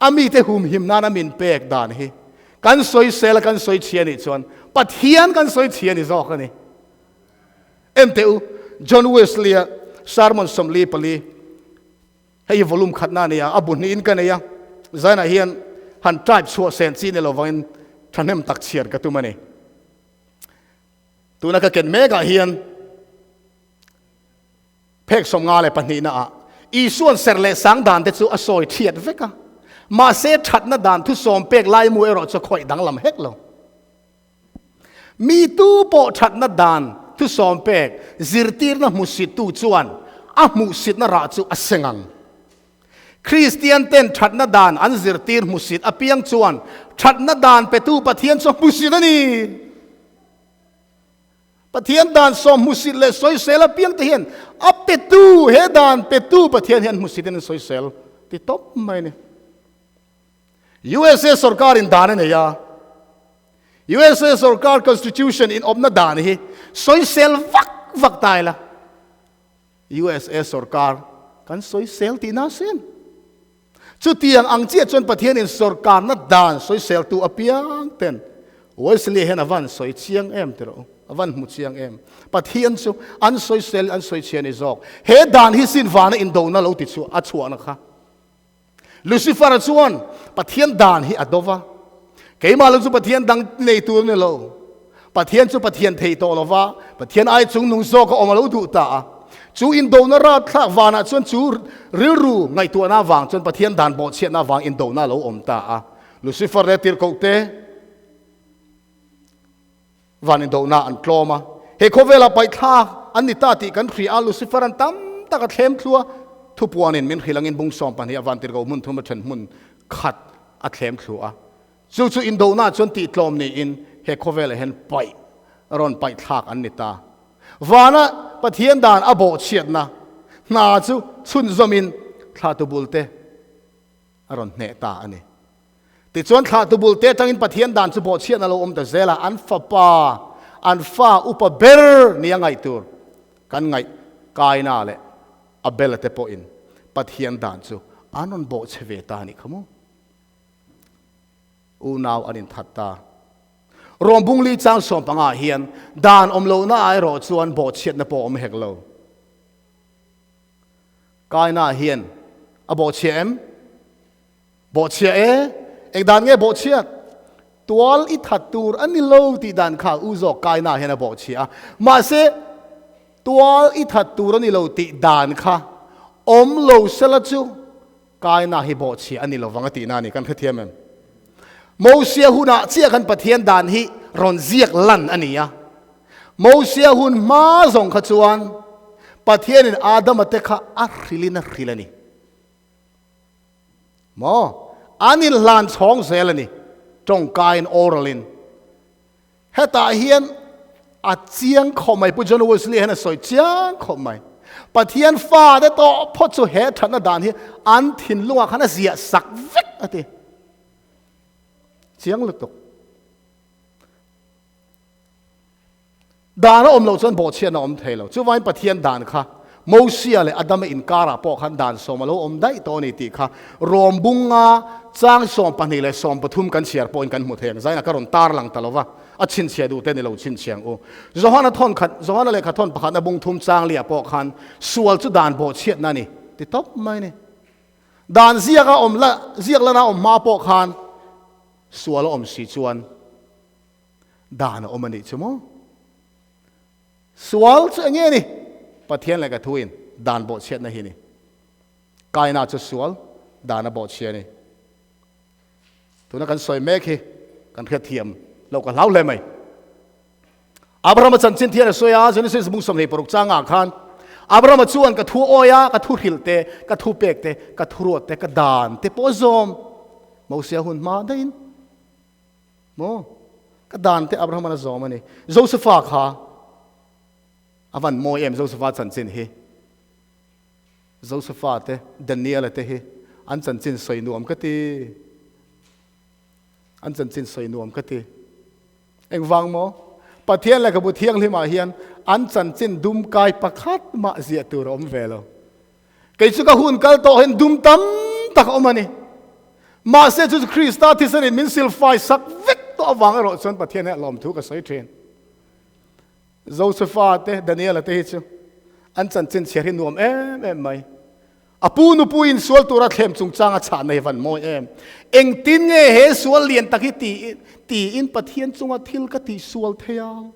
a mite humhim nana min pek dan hi kan sawisel a kan sawi chhia nih chuan Pathian kan sawi chhia ni zawk a ni. Enteh u, John Wesley-a sermon 44. Hei hi volume khatna a ni a, a bu hnihin ka nei a, zainah hian han type chhuah sen chi ni lovangin thahnem tak chhiar ka tum a ni. Tuna ka ken mekah hian phek 52 na ah Isuan ser leh sang dan te chu a sawi thiat vek a, mahse thatna dan thu sawm pek lai mu erawh chu khawih danglam hek lo. Mi tu pawh thatna dan thu sawm pek zirtirna hmusittu chuan a hmuhsitna rah chu a seng ang. Kristian ten thatna dan an zirtir hmusit apiang chuan thatna dan petu Pathian chu a hmusit a ni. Pathian dan sawm hmusit leh sawisel apiang te hian a petu, he dan petu Pathian hian hmusit in an sawisel ti tawp mai a ni. USA sorkar in dan a nei a, USA sorkar constitution in awmna dan hi sawisel vak vak ta ila, USA sorkar kan sawisel tihna a sin. Chutiang ang chiah chuan Pathianin sorkarna dan sawiseltu apiang ten Wesley hian a van sawi chiang em ti rawh u, a van hmu chiang em. Pathian chu an sawisel an sawi chhiah ni zawk. He dan hi sin vana indona lo ti chu a chhuahna kha. Lucifer-a chuan Pathian dan hi a do va, keimah lo chu Pathian dang nei tur ni lo. Pathian chu Pathian thei tawh lo va, Pathian ai chung nung zawk a awm a lo duh ta a. Chu indona ratthlak vanah chuan chu rilru ngaihtuahna avang chuan Pathian dan bawhchhiatna avang indona a lo awm ta a. Lucifer leh tirhkohte van indona an tlawm a. He khawvelah paihthlak an ni ta tih kan hria a, Lucifer an tam tak a thlem thlu a, thupuanin min hrilh angin bung 12 a van tirhkoh hmun thum a then hmun khat a thlem thlu a. Chu chu indona chuan tihtlawm niin he khawvelah hian paih rawn paih thlak an ni ta. Vana Pathian dan a bawhchhiatna hna chu chhunzawmin thlahtu bulte a rawn hneh ta a ni. Tichuan thlahtu bulte atangin Pathian dan chu bawhchhiatna lo awm ta zel a, an fapa, an fa upa ber nia ngaih tur kan ngaih Kaina leh Abela te pawhin Pathian dan chu an rawn bawhchhe ve ta a nih kha maw? Unau an inthat ta. Rawng bungli chang 15 ah hian dan awm lohna ah erawh chuan bawhchhiatna pawh awm hek lo. Kaina hian a bawhchhia em? Bawhchhia e. Eng dan nge bawhchhiat? Tual i that tur a ni lo tih dan kha u zawk Kaina hian a bawhchhia a. Mahse, tual i that tur a ni lo tih dan kha awm lo sela chu Kaina hi bawhchhia a ni lovang a tihna a ni, kan hrethiam em? Mosia hunah chiah khan Pathian dan hi rawn ziak lan a ni a. Mosia hun hma zawng kha chuan Pathianin Adama te kha a hrilhin a hrilh a ni. Maw? An inhlan chhawng zel a ni, tawngkaiin, oral-in. Hetah hian a chiang khawp mai, Pu John Wesley hian a sawi chiang khawp mai. Pathian fate tawh phawt chu he thatna dan hi an thinlungah khan a ziah sak vek a ti. Chiang lutuk. Dan a awm loh chuan bawhchhiatna a awm thei lo. Chuvangin Pathian dan kha Mosia leh Adama inkarah pawh khan dan sawm a lo awm daih tawh a ni tih kha Rom bunga chang 12 leh 13 kan chhiar pawhin kan hmu thei ang. Zaina ka rawn tar lang ta lo va, a chhinchhiah duh te ni lo chhinchhiah ang u. Johana thawn khat, Johana lehkha thawn pakhatna bung thum chang liah pawh khan sual chu dan bawhchhiatna a ni ti tawp mai a ni. Dan ziak a awm la, ziak lana awm hma pawh khan sual a awm si chuan Dan a awm a nih chu maw? Sual chu enge ni? Pathian leh ka thuin dan bawhchhiatna hi ni. Kaina chu sual dan a bawhchhia ni. Tuna kan sawi mek hi kan hriatthiam lo ka hlau hle mai. Abrahama chanchin thian a sawi a, Genesis bung 26 changah khan Abrahama chuan ka thu awi a, ka thu hrilh te, ka thu pek te, ka thu ruat te, ka dan te pawh zawm Mosia hun hma daihin Maw? Ka dan te Abraham-an a zawm a ni. Josefa kha a van mawi em Josefa chanchin hi. Josefa te, Daniel-a te hi an chanchin sawi nuam ka ti. An chanchin sawi nuam ka ti. Engvang maw? Pathian lehkhabu thianghlimah hian an chanchin dum kai pakhat mah ziah tur a awm ve lo. Kei chu ka hun kal tawh hian dum tam tak a awm a ni. Mahse chu chu Krista thisenin min silfai sak vek tawh avang erawh chuan Pathian hi a lawmthu ka sawi thin. Josefa te, Daniela te hi chu an chanchin chhiar hi nuam em em mai. A pu nupui in sual tura thlem chungchang a chhahna hi van mawi em. Engtin nge he sual lian tak hi ti tiin Pathian chunga thil ka tih sual thei ang?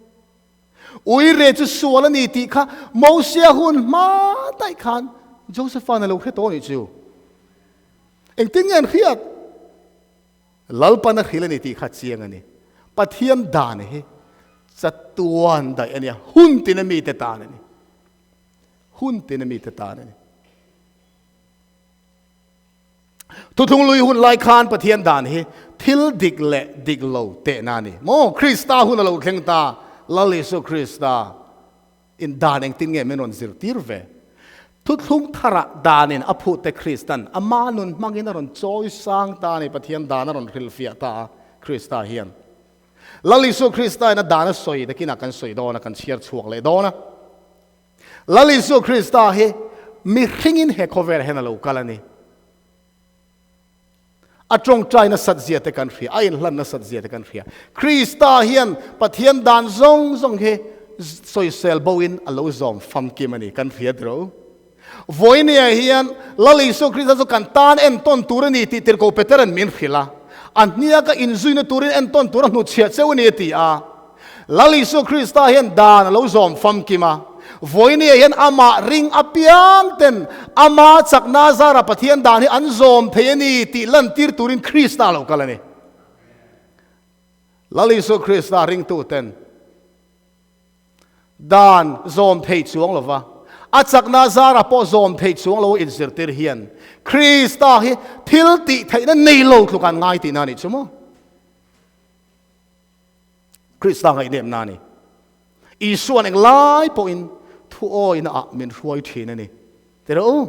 Ui re chu sual a ni tih kha Mosia hun hma daih khan Josepha'n a lo hre tawh a nih chu. Engtin nge an hriat? Lalpan a hril a ni tih kha chiang a ni. Pathian dan hi chatuan daih a nia, hun tina mite tan a ni. Hun tina mite tan a ni. Thuthlung lui hun lai khan Pathian dan hi thil dik leh dik lo tehna a ni. Maw Krista hun a lo thleng ta, Lal Isu Krista in dan engtin nge min rawn zirtir ve? Thuthlung tharah danin a phute Kristan ama nun hmangin a rawn chawi sang ta a ni, Pathian dan a rawn hrilhfiah ta a Krista hian. Lal Isu Krista in a dan a sawi takinah kan sawi dawn a, kan chhiar chhuak leh dawn a. Lal Isua Krista hi mihringin he khawvelah hian a lo kal a ni. A tawngtai nasat zia te kan hria, a inhlan nasat zia te kan hria. Krista hian Pathian dan zawng zawng hi sawisel boin a lo zawm famkim a ni, kan hria tiro. Vawinia hian Lal Isua Krista chu kan tan entawn tur a ni tih Tirhkoh Petera'n min hrilh a. A hniaka inzuina turin entawn tur a hnutchhiah cheu a ni a ti a. Lal Isua Krista hian dan a lo zawm famkim a, vawinia hian amah ring apiang ten ama chakna zara Pathian dan hi an zawm thei a ni tih lantir turin Krista a lo kal a ni. Lal Isua Krista ringtu ten dan zawm thei chuang lova, a chakna zara pawh zawm thei chuang lo inzirtir hian Krista hi thil tih theihna nei lo tluk an ngai tihna a nih chu maw? Krista ngaihnepna a ni. Isua'n englai pawhin thuawina ah min hruai thin a ni. Ti rawh u.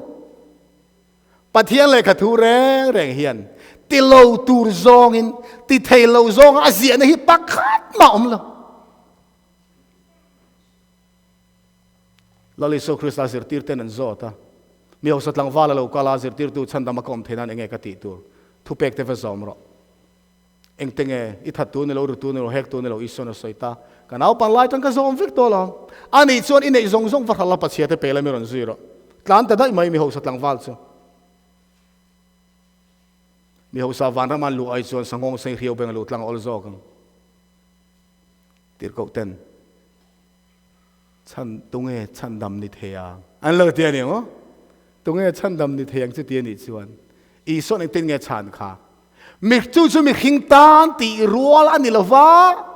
Pathian lehkha thu reng reng hian ti lo tur zawngin ti thei lo zawnga a ziahna hi pakhat mah awm lo. Lal Isua Krista zirtirten an zawt a, Mi hausa tlangval a lo kal a, zirtirtu chhandam a ka awm theih nan enge ka tih tur? Thupek te va zawm rawh. Engte nge i that tu ni lo, ru tu ni lo, hek tu ni lo Isuan a sawi ta. Ka naupang lai tan ka zawm vek tawh lo. A nih chuan i neih zawng zawng va hral a pachhia te pe la mi rawn zui rawh. Tlan ta daih mai mi hausa tlangval chu. Mi hausa vanram an luh ai chuan sanghawng sei hriau beng a luh tlang a awl zawk ang. Tirhkoh ten chhan tunge chhandam ni thei ang an lo ti a ni maw? Tunge chhandam ni thei ang chu ti a nih chuan Isuan engtin nge chhan kha? Mi chu chu mihring tan tih rual a ni lo va,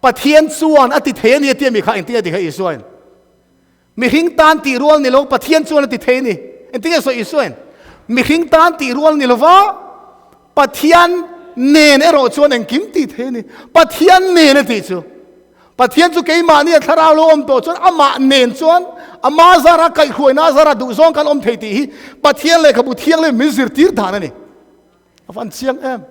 Pathian chuan a ti thei a ni a ti a mi kha engtin nge ti kha Isuain? Mihring tan tih rual ni lo, Pathian chuan a ti thei a ni. Engtin nge sawi Isuain? Mihring tan tih rual ni lo va, Pathian nen erawh chuan engkim tih thei a ni. Pathian nen a tih chu. Pathian chu keimahni a thlarau lo awm tawh chuan amah nen chuan ama zara kaihhruaina zara duhzawng kan awm thei tih hi Pathian lehkhabu thianghlim min zirtir dan a ni. A van chiang em.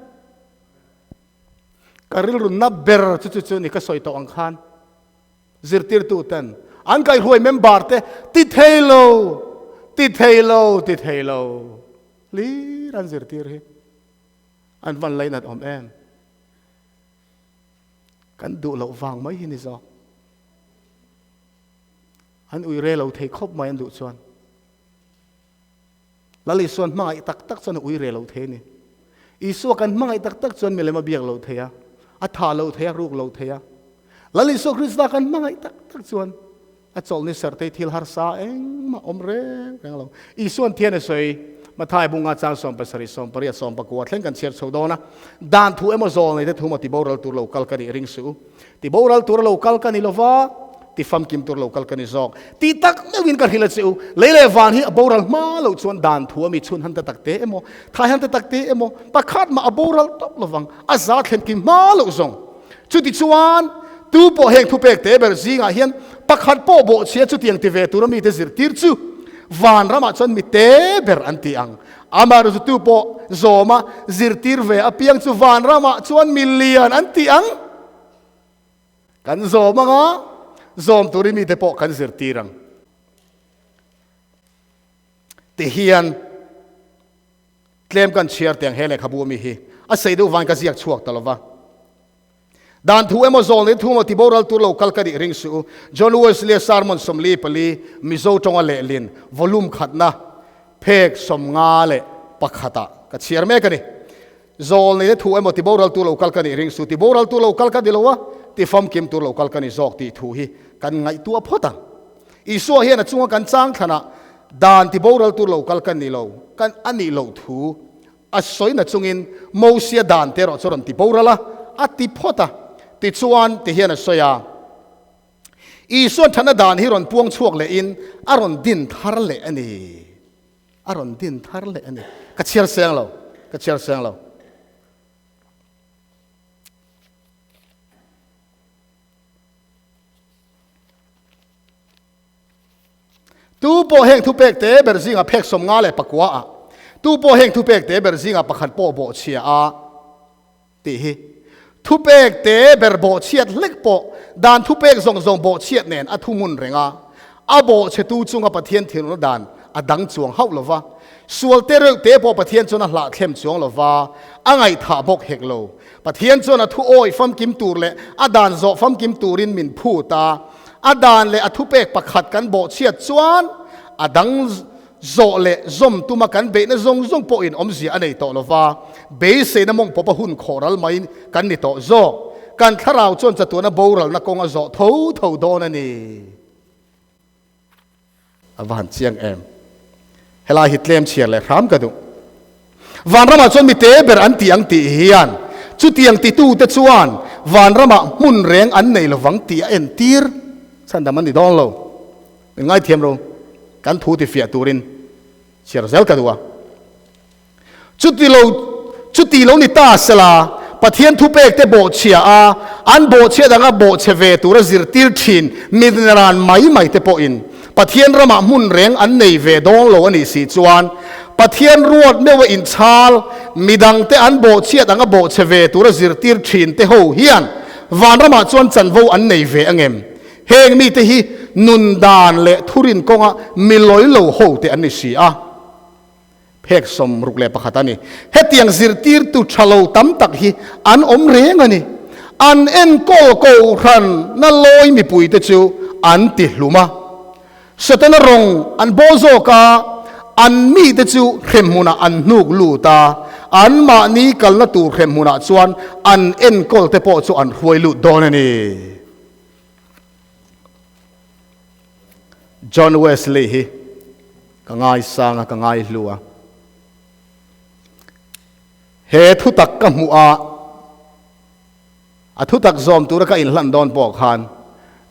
Ka rilrunna ber chu chu chu ni ka sawi tawh ang khan zirtirtu ten an kaihhruai member te ti thei lo, ti thei lo, ti thei lo hlir an zirtir hi an van lainat awm em. Kan duh loh vang mai hi ni zawk. An ui re lo thei khawp mai an duh chuan. Lal Isuan hmangaih tak tak chuan a ui re lo thei a ni. Isua kan hmangaih tak tak chuan milem a biak lo thei a, a tha lo thei a, ruk lo thei a. Lal Isua Krista kan hmangaih tak tak chuan A chawlhni serhtei thil harsa engmah awm reng reng lo. Isuan thian a sawi, Mathai bunga chang 70, 80, 19 thleng kan chhiar chho dawn a. Dan thu emaw zawl nei te thu maw ti boral tur lo kal ka nih ring suh u. Ti boral tur lo kal ka ni lova, ti famkim tur lo kal ka ni zawk. Ti tak meuhin ka hrilh a che u. Lei leh van hi a boral hma loh chuan dan thu a mi chhun han ta tak te emaw, thai han ta tak te emaw, pakhat mah a boral tawp lovang, a za thlen kim hma loh zawng. Chutichuan, tu pawh heng thupek te ber zingah hian pakhat pawh bawhchhia chutiang ti ve tura mite zirtir chu van ramah chuan mi te ber an ti ang. Amaherawhchu tu pawh zawma zirtir ve apiang chu van ramah chuan mi lian an ti ang. Kan zawm anga zawm turin mite pawh kan zirtir ang. Tihian Tlem kan chhiar teh ang he lehkhabu ami hi a sei deuh vain ka ziak chhuak ta lova. Dan thu emaw zawl nei thu emaw ti boral tur lo kal ka nih ring suh u. John Wesley-a sermon 44 Mizo tawnga lehlin volume khatna. Phek 51 ah ka chhiar mek a ni. Zawl nei te thu emaw ti boral tu lo kal ka nih ring su, ti boral tu lo kal ka ni lo a, ti famkim tur lo kal ka ni zawk tih thu hi kan ngaihtuah phawt ang. Isua hian a chunga kan chang thlanah dan ti boral tur lo kal ka ni lo, kan a nih loh thu a sawi na chungin Mosia dan te erawh chu a rawn ti boral a, a ti phawt a. Tichuan ti hian a sawi a. Isuan thatna dan hi rawn puang chhuak lehin a rawn din thar leh a ni. A rawn din thar leh a ni. Ka chhiar seng lo, ka chhiar seng lo. Tu pawh heng thupek te ber zinga phek 54 ah, tu pawh heng thupek te ber zinga pakhat pawh bawhchhia a, tih hi thupek te ber bawhchhiat hlek pawh dan thupek zawng zawng bawhchhiat nen a thuhmun reng a, a bawhchhetu chunga Pathian thinurna dan a dang chuang hauh lo va, sual te reuh te pawh Pathian chuan a hlahthlem chuang lo va, a ngaihthah bawk hek lo. Pathian chuan a thu awi famkim tur leh a dan zawh famkim turin min phut a, a dan leh a thupek pakhat kan bawhchhiat chuan a dang Zawh leh zawm tuma kan beihna zawng zawng pawhin awmzia a nei tawh lo va, beiseina mawng pawpa hun khawhral mai kan ni tawh zawk. Kan thlarau chuan chatuana boralna kawng a zawh tho tho dawn a ni. A va han chiang em. Helai hi tlem chhiar leh hram ka duh. Vanramah chuan mi te ber an ti ang tih hian chutiang titute chuan vanramah hmun reng an nei lovang tih a entir. Chhandam an ni dawn lo. Min ngaithiam ro, kan thu tifiah turin chhiar zel ka duh a. Chuti lo, chuti lo ni ta sela, Pathian thupek te bawhchhia a, an bawhchhiat anga bawhchhe ve tura zirtir thin mitran mai mai te pawhin Pathian ramah hmun reng an nei ve dawn lo a nih si chuan Pathian ruat meuha inchhal midangte an bawhchhiat anga bawhchhe ve tura zirtir thin te ho hian vanramah chuan chanvo an nei ve angem? Heng mite hi nun dan leh thurin kawnga mi lawi lo ho te an ni si a, phek 61 a ni. Hetiang zirtirtu tha lo tam tak hi an awm reng a ni. An enkawl kohhran na lawi mipuite chu an ti hlum a, Setana rawng an bawl zawk a, an mite chu hremhmunah an hnuk lut a, anmahni kalna tur hremhmunah chuan an enkawl te pawh chu an hruai lut dawn a ni. John Wesley hi ka ngaisang a, ka ngaihlu a. He thutak ka hmuh a, a thutak zawm tura ka inhlan dawn pawh khan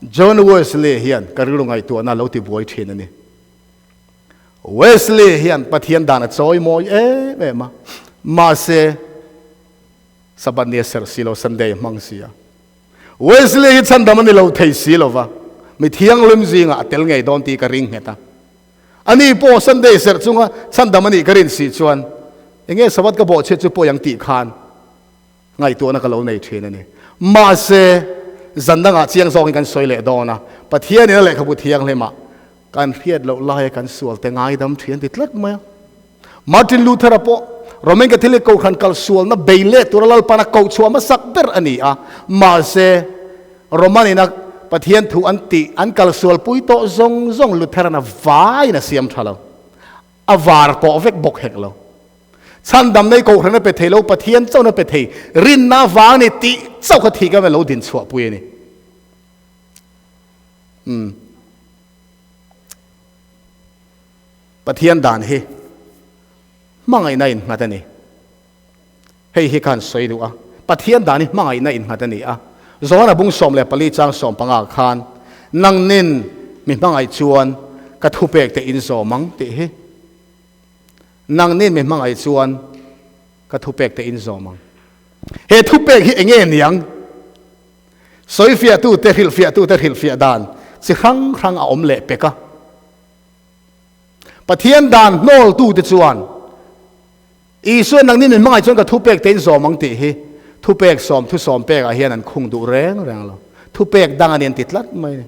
John Wesley hian ka rilru ngaihtuahna lo ti buai thin a ni. Wesley hian Pathian dan a chawi mawi em em a, mahse Sabbath ni a serh si lo, Sunday a hmang si a. Wesley hi chhandam a ni lo thei si lo va, mi thianghlim zingah a tel ngei dawn tih ka ring nghet a. Ani pawh Sunday serh chunga chhandam a nih ka rin si chuan enge Sabbath ka bawhchhiat chu pawi ang tih khan ngaihtuahna ka lo nei thin a ni. Mahse, zan dangah chiang zawkin kan sawi leh dawn a, Pathianin a lehkhabu thianghlimah kan hriat loh laia kan sualte ngaidam thin an ti tlat mai a. Martin Luther-a pawh Roman Catholic Kohhran kalsualna bei leh tura Lalpan a kohchhuah hmasak ber a ni a, mahse Roman ina Pathian thu an tih an kalsualpui tawh zawng zawng Lutheran a vaiin a siam tha lo, a var pawh vek bawk hek lo. Chhandam nei Kohhran a pe thei lo, Pathian chauhna pe thei, rinna avang a ni tih chauh kha thih ka lo dinchhuahpui a ni. Umm. Pathian dan hi hmangaihna innghat a ni. Hei hi khan sawi duh a, Pathian dan hi hmangaihna innghat a ni a. Johana bung 14 chang 15 khan, Nangnin mi hmangaih chuan ka thupek te in zawm ang tih hi. Nangnin mi hmangaih chuan ka thupek te in zawm ang. He thupek hi enge niang? Sawifiahtute hrilhfiahtute hrilhfiah dan chi hrang hrang a awm leh pek a. Pathian dan hnawltute chuan Isua nangni min hmangaih chuan ka thupek te in zawm ang tih hi thupek sawm thu sawm pekah hian an khung duh reng reng lo. Thupek dang a ni an ti tlat mai a ni.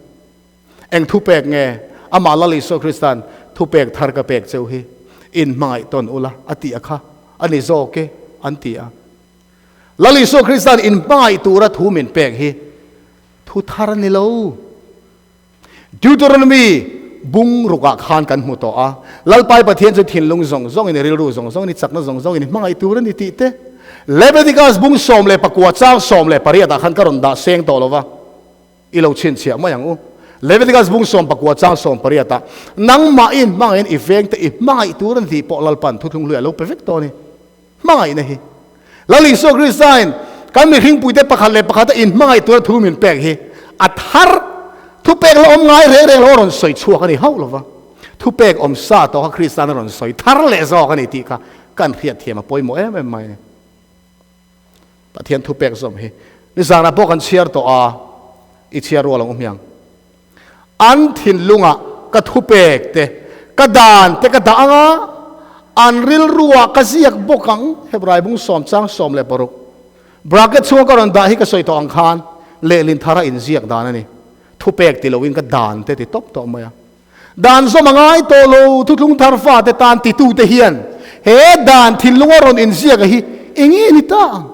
Eng thupek nge? Amah Lal Isua Krista'n thupek thar ka pek cheu hi in hmangaih tawn ula a tih a kha a ni zawk e an ti a. Lal Isua Krista'n in hmangaih tura thu min pek hi thu thar a ni lo. Deuteronomy bung rukah khan kan hmu tawh a, Lalpai Pathian chu thinlung zawng zawngin i rilru zawng zawngin i chakna zawng zawngin i hmangaih tur a ni tih te Leviticus bung 19 chang 18 ah khan ka rawn dah seng tawh lo va, i lo chhinchhiah mai ang u. Leviticus bung 19 chang 18 ah nangmahin hmangaihin i veng te i hmangaih tur a ni tih pawh Lalpan thuthlung hlui a lo pe vek tawh a ni. Hmangaihna hi Lal Isua Kristain kan mihringpuite pakhat leh pakhata inhmangaih tura thu min pek hi a thar thupek la awm ngai reng reng lo a rawn sawi chhuak a ni hauh lova, thupek awm sa tawh kha Kristan a rawn sawi thar leh zawk a ni tih kha kan hriatthiam a pawimawh em em mai a ni. Pathian thupek zawm hi nizanah pawh kan chhiar tawh a, i chhiar rual ang u hmiang. An thinlungah ka thupek te, ka dan te ka dah ang a, an rilruah ka ziak bawk ang, Hebrai bung sawm chang 16. Bracket chhunga ka rawn dah hi ka sawi tawh ang khan lehlin thara inziak dan a ni. Thupek ti loin ka dan te ti tawp tawh mai a. Dan zawm a ngai tawh lo, thuthlung thar fate tan titute hian he dan thinlunga rawn inziak a hi eng nge ni ta ang?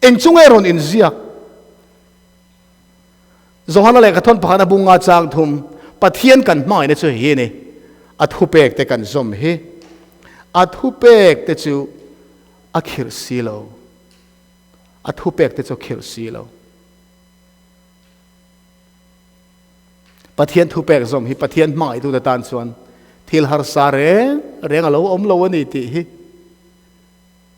Eng chu nge rawn inziak? Johana lehkha thawn pakhat a bunga chang thum, Pathian kan hmangaihna chu hei hi a ni, a thupek te kan zawm hi. A thupek te chu a khirh si lo. A thupek te chu a khirh si lo. Pathian thupek zawm hi Pathian hmangaihtute tan chuan thil harsa reng reng a lo awm lo a ni tih hi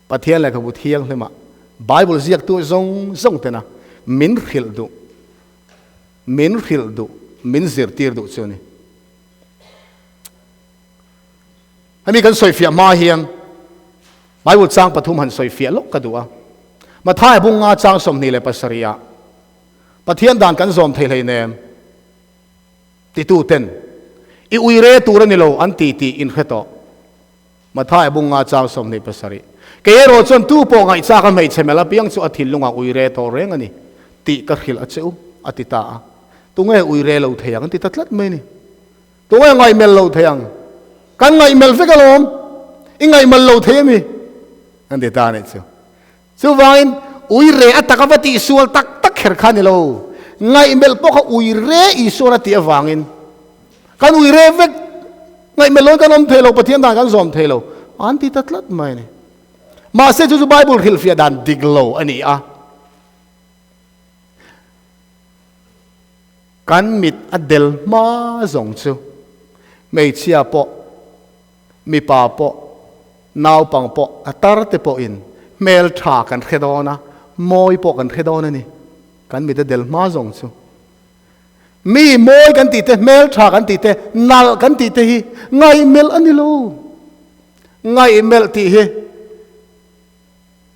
Pathian lehkhabu thianghlimah Bible ziaktu zawng zawng tena min hrilh duh, min hrilh duh, min zirtir duh chu a ni. Hemi kan sawifiah hma hian Bible chang pathum han sawifiah lawk ka duh a. Matthai bunga chang 27 ah Pathian dan kan zawm thei hleinem titu ten i uire tur a ni lo an ti tih in hre tawh. Matthai bunga chang 27. Kei erawh chuan tu pawh ngaihchak a hmeichhe mel apiang chu a thinlungah uire tawh reng a ni tih ka hrilh a che u, a ti ta a. Tunge uire lo thei ang an ti ta tlat mai a ni. Tunge ngaihmel lo thei ang? Kan ngaihmel vek alawm, i ngaihmel lo thei a mi? An ti ta a nih chu. Chuvangin uire a taka va tihsual tak tak kher kha a ni lo. Ngaihmelh pawh kha uire Isuan a tih avangin kan uire vek, ngaihmelh loin kan awm thei lo, Pathian dan kan zawm thei lo, an ti ta tlat mai a ni. Mahse chu chu Bible hrilhfiah dan dik lo a ni a. Kan mit a del hma zawng chu hmeichhia pawh, mipa pawh, naupang pawh, a tar te pawhin hmel tha kan hre dawn a, mawi pawh kan hre dawn a ni. Kan mit a del hma zawng chu. Mi mawi kan tih te, hmel tha kan tih te, nalh kan tih te hi ngaihmelh a ni lo. Ngaihmelh tih hi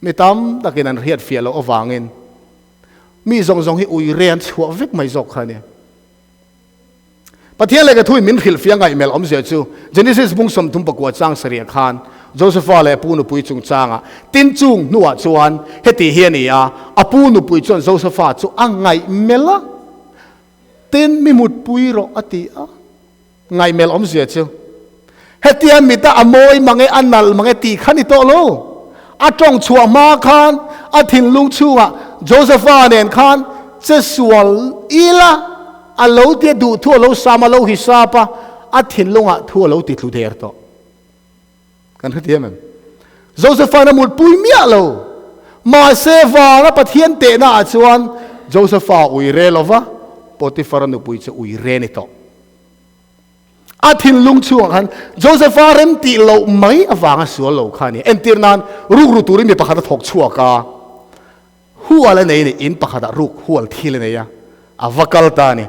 mi tam takin an hriatfiah loh avangin mi zawng zawng hi ui re an chhuah vek mai zawk kha a ni. Pathian lehkha thuin min hrilhfiah ngaihmelh awmzia chu Genesis bung 39 chang sarih khan Josepha leh a pu nupui chungchangah tin chung hnuah chuan heti hi a ni a, a pu nupui chuan Josepha chu a ngaihmelh a, tin mi mutpui rawh a ti a. Ngaihmelh awmzia chu hetia mita a mawi mange a nalh mange tih kha ni tawh lo. A tawng chhuah hma khan a thinlung chhungah Josepha nen khan che sual ila a lo tia duh thu a lo sam a lo hisap a, a thinlungah thu a lo ti tlu der tawh. Kan hrethiam em? Josepha'n a mutpui miah lo. Mahse vanga Pathian tehna ah chuan Josepha ui re lova Potiphar-a nupui chu ui re ni tawh. A thinlung chhungah khan Josepha rem tih loh mai avanga sual lo kha a ni. Entir nan rukru turin mi pakhat a thawk chhuak a, hual a nei a ni, in pakhatah ruk hual thil a nei a, a va kal ta a ni.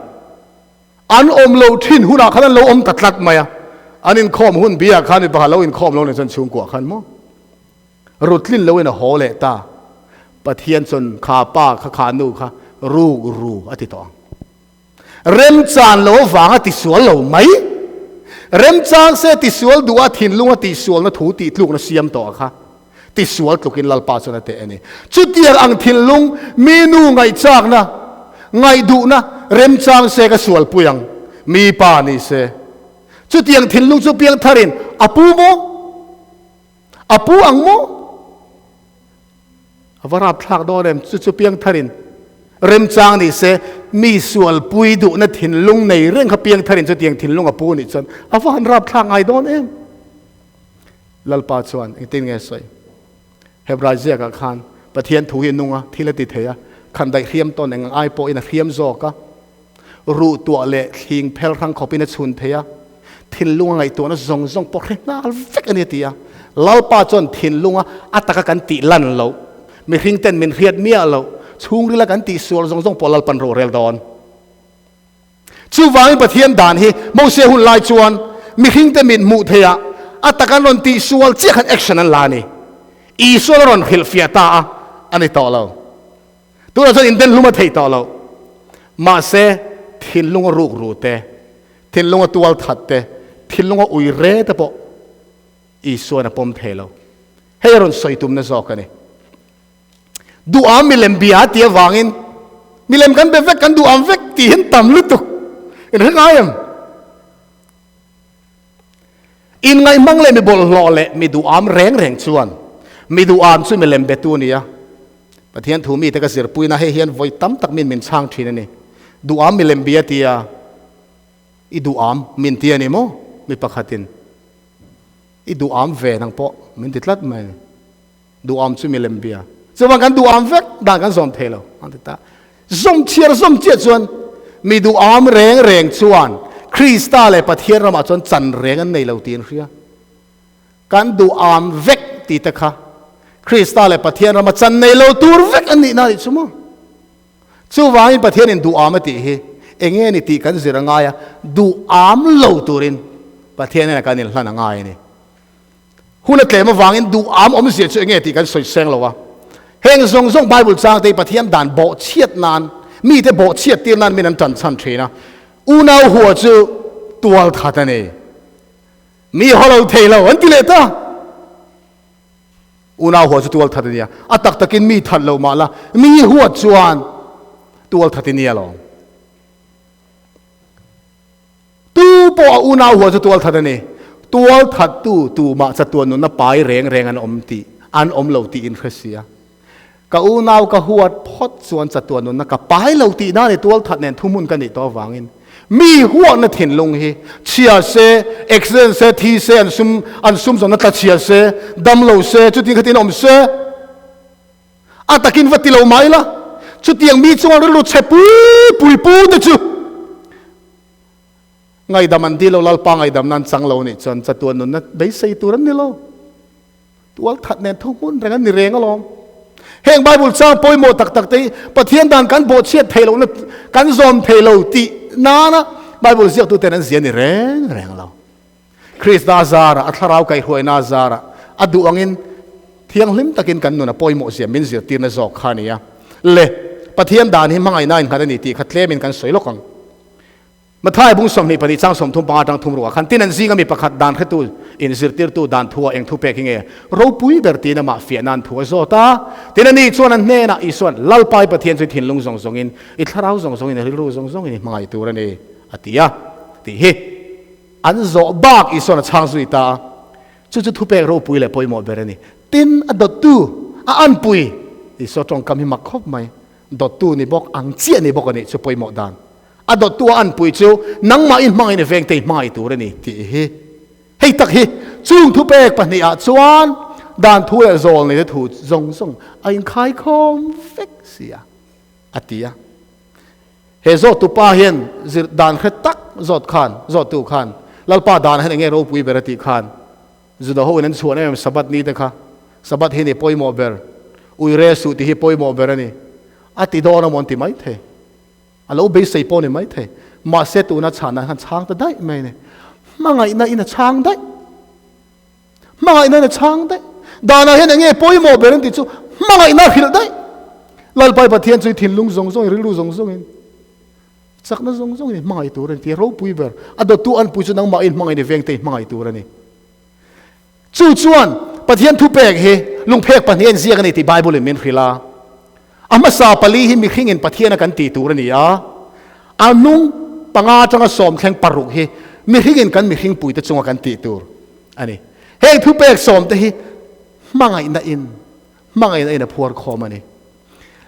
An awm lo thin hunah khan an lo awm ta tlat mai a, an inkhawm hun biah khan mi pakhat lo inkhawm lo nen chuan chhungkuah khan maw rutlin loin a haw leh ta. Pathian chuan kha pa kha kha nu kha ruk ru a ti tawh ang. Remchan lo avanga tisual lo mai. Remchang se tisual duh a thinlunga tihsualna thu tihtlukna siam tawh a kha tisual tlukin Lalpa chuan a teh a ni. Chutiang ang thinlung mi nu ngaihchakna, ngaihduhna remchang se ka sualpui ang, mi pa ni se. Chutiang thinlung chu piangtharin a pu maw? A pu ang maw? A va rapthlak dawn em? Chu chu piangtharin. Remchang ni se, mi sualpui duhna thinlung nei reng kha piangtharin chutiang thinlung a pu nih chuan a va han rapthlak ngai dawn em? Lalpa chuan engtin nge sawi? Hebrai ziakah khan Pathian thu hi a nung a, thil a ti thei a, khan daih hriam tawn eng ai pawhin a hriam zawk a, ruh tuah leh thling phel hrang khawpin a chhun thei a, thinlunga ngaihtuahna zawng zawng pawh hre nghal vek a ni a ti a. Lalpa chuan thinlunga a taka kan tih lan loh, mihring ten min hriat miah loh, chhungrila kan tih sual zawng zawng pawh Lalpan ro rel dawn. Chuvangin Pathian dan hi Mose hun lai chuan mihring te mit hmuh theih ah a taka an rawn tih sual chiah khan action an la a ni. Isuan a rawn hrilhfiah ta a, a ni tawh lo. Tunah chuan inden hlum a theih tawh loh. Mahse, thinlunga ruk ru te, thinlunga tual that te, thinlunga ui re te pawh Isuan a pawm thei lo. Hei a rawn sawi tumna zawk a ni. Duham milem bia ti avangin milem kan be vek, kan duham vek tih hian tam lutuk. In hre ngai em? Inngaihmang leh mi bawlhhlawh leh mi duham reng reng chuan mi duham chu milem betu a ni a. Pathian thu mite ka zirpuina hei hian vawi tam tak min min chhang thin a ni. Duham milem bia tia i duham min ti a ni maw? Mi pakhatin i duham ve nang pawh min ti tlat mai a ni. Duham chu milem bia. Chuvan kan duham vek dan kan zawm thei lo an ti ta. Zawm chhiar zawm chiah chuan mi duham reng reng chuan Krista leh Pathian ramah chuan chan reng an nei lo tih an hria. Kan duham vek tih te kha Krista leh Pathian rama chan nei lo tur vek an nihna a nih chu maw? Chuvangin Pathianin duham a tih hi enge ni tih kan zir a ngai a, duham lo turin Pathian hnenah kan inhlan a ngai a ni. Hun a tlem avangin duh am awmzia chu enge tih kan sawi seng lo a. Heng zawng zawng Bible changte hi Pathian dan bawhchhiat nan, mite bawhchhiat tir nan min an tan chhan thin a. Unau hua chu tual that a ni. Mi haw lo thei lo an ti leh ta. Unau hua chu tual that a nia. A tak takin mi that lo mah la, mi huat chuan tual that i nia lo. Tu pawh a unau hua chu tualthat a ni. Tualthattu tumah chatuan nunna pai reng reng an awm tih an awm lo tih in hre sia. Ka unau ka huat phawt chuan chatuan nunna ka pai lo tih na ni tualthat nen thuhmun ka nih tawh avangin mi huatna thinlung hi chhia se, accident se, thi se, an sum an sum zawnna tla chhia se, dam lo se, chutin khatin awm se, A takin va ti lo mai la, chutiang mi chunga rilru chhe pui pui pu te chu ngaidam an dil lo, Lalpa ngaidam nan chang lo nih chuan chatuan nunna beisei tur an ni lo. Tual that nen thu hmun reng an ni reng alawm. Heng Bible chang pawimawh tak tak te hi Pathian dan kan bawhchhiat thei lohna, kan zawm thei lo tih nana Bible ziaktuten an zia ni reng reng lo. Krista zarah, a thlarau kaihhruaina zarah, a duh angin thianghlim takin kan nun a pawimawh zia min zirtirna zawk kha a ni a. Le, Pathian dan hi hmangaihna innghat a ni tih kha tlemin kan sawi lawk ang. Matthai bung 22 chang 35 atang thum ruah khan tin an zinga mi pakhat dan hretu in zirtirtu dan thua eng thu pek hi nge ropui ber tiin amah fiah nan thu a zawt a. Tin ani chuan an hnenah Isuan, Lalpa i Pathian chu i thinlung zawng zawngin, i thlarau zawng zawngin, i rilru zawng zawngin i hmangaih tur a ni, a ti a tih hi. An zawh bak Isuan a chhang zui ta a, chu chu thupek ropui leh pawimawh ber a ni. Tin, a dawttu, a anpui, Isua tawngkam hi mak khawp mai, dawttu ni bawk, ang chiah ni bawk a nih chu pawimawh dan. A dawttu a anpui chu nangmah i hmangin i vengte i hmangaih tur a ni tih hi. Hei tak hi chung thupek pahnihah chuan dan thu leh zawl neite thu zawng zawng a inkhaikhawm vek si a, a ti a. He zawttu pa hian zir dan hre tak zawt khan, zawttu khan, Lalpa dan hian enge ropui ber a tih khan, Juda ho in an chhuan em em Sabbath ni te kha, Sabbath hi ni pawimawh ber, ui re suh tih hi pawimawh ber a ni, a ti dawn a maw an ti mai thei. A lo beisei pawh a ni mai thei. Mahse tuna chhanah khan chhang ta daih mai a ni. Hmangaihna in a chhang daih. Hmangaihna in a chhang daih. Danah hian enge pawimawh ber an tih chu hmangaihna a hrilh daih. Lalpai Pathian chu i thinlung zawng zawngin, rilru zawng zawngin, chakna zawng zawngin i hmangaih tur a ni tih ropui ber. A dawttu anpui chu nangmah in hmangaih ni vengte i hmangaih tur a ni. Chu chuan Pathian thupek hi lungphek pahnih a inziak a ni tih Bible in min hrilh a. A hmasa pali hi mihringin Pathiana kan tih tur a ni a, a hnung panga atanga sawm thleng paruk hi mihringin kan mihringpuite chunga kan tih tur a ni. Heng thupek sawmte hi hmangaihna in hmangaihna in a phuar khawm a ni.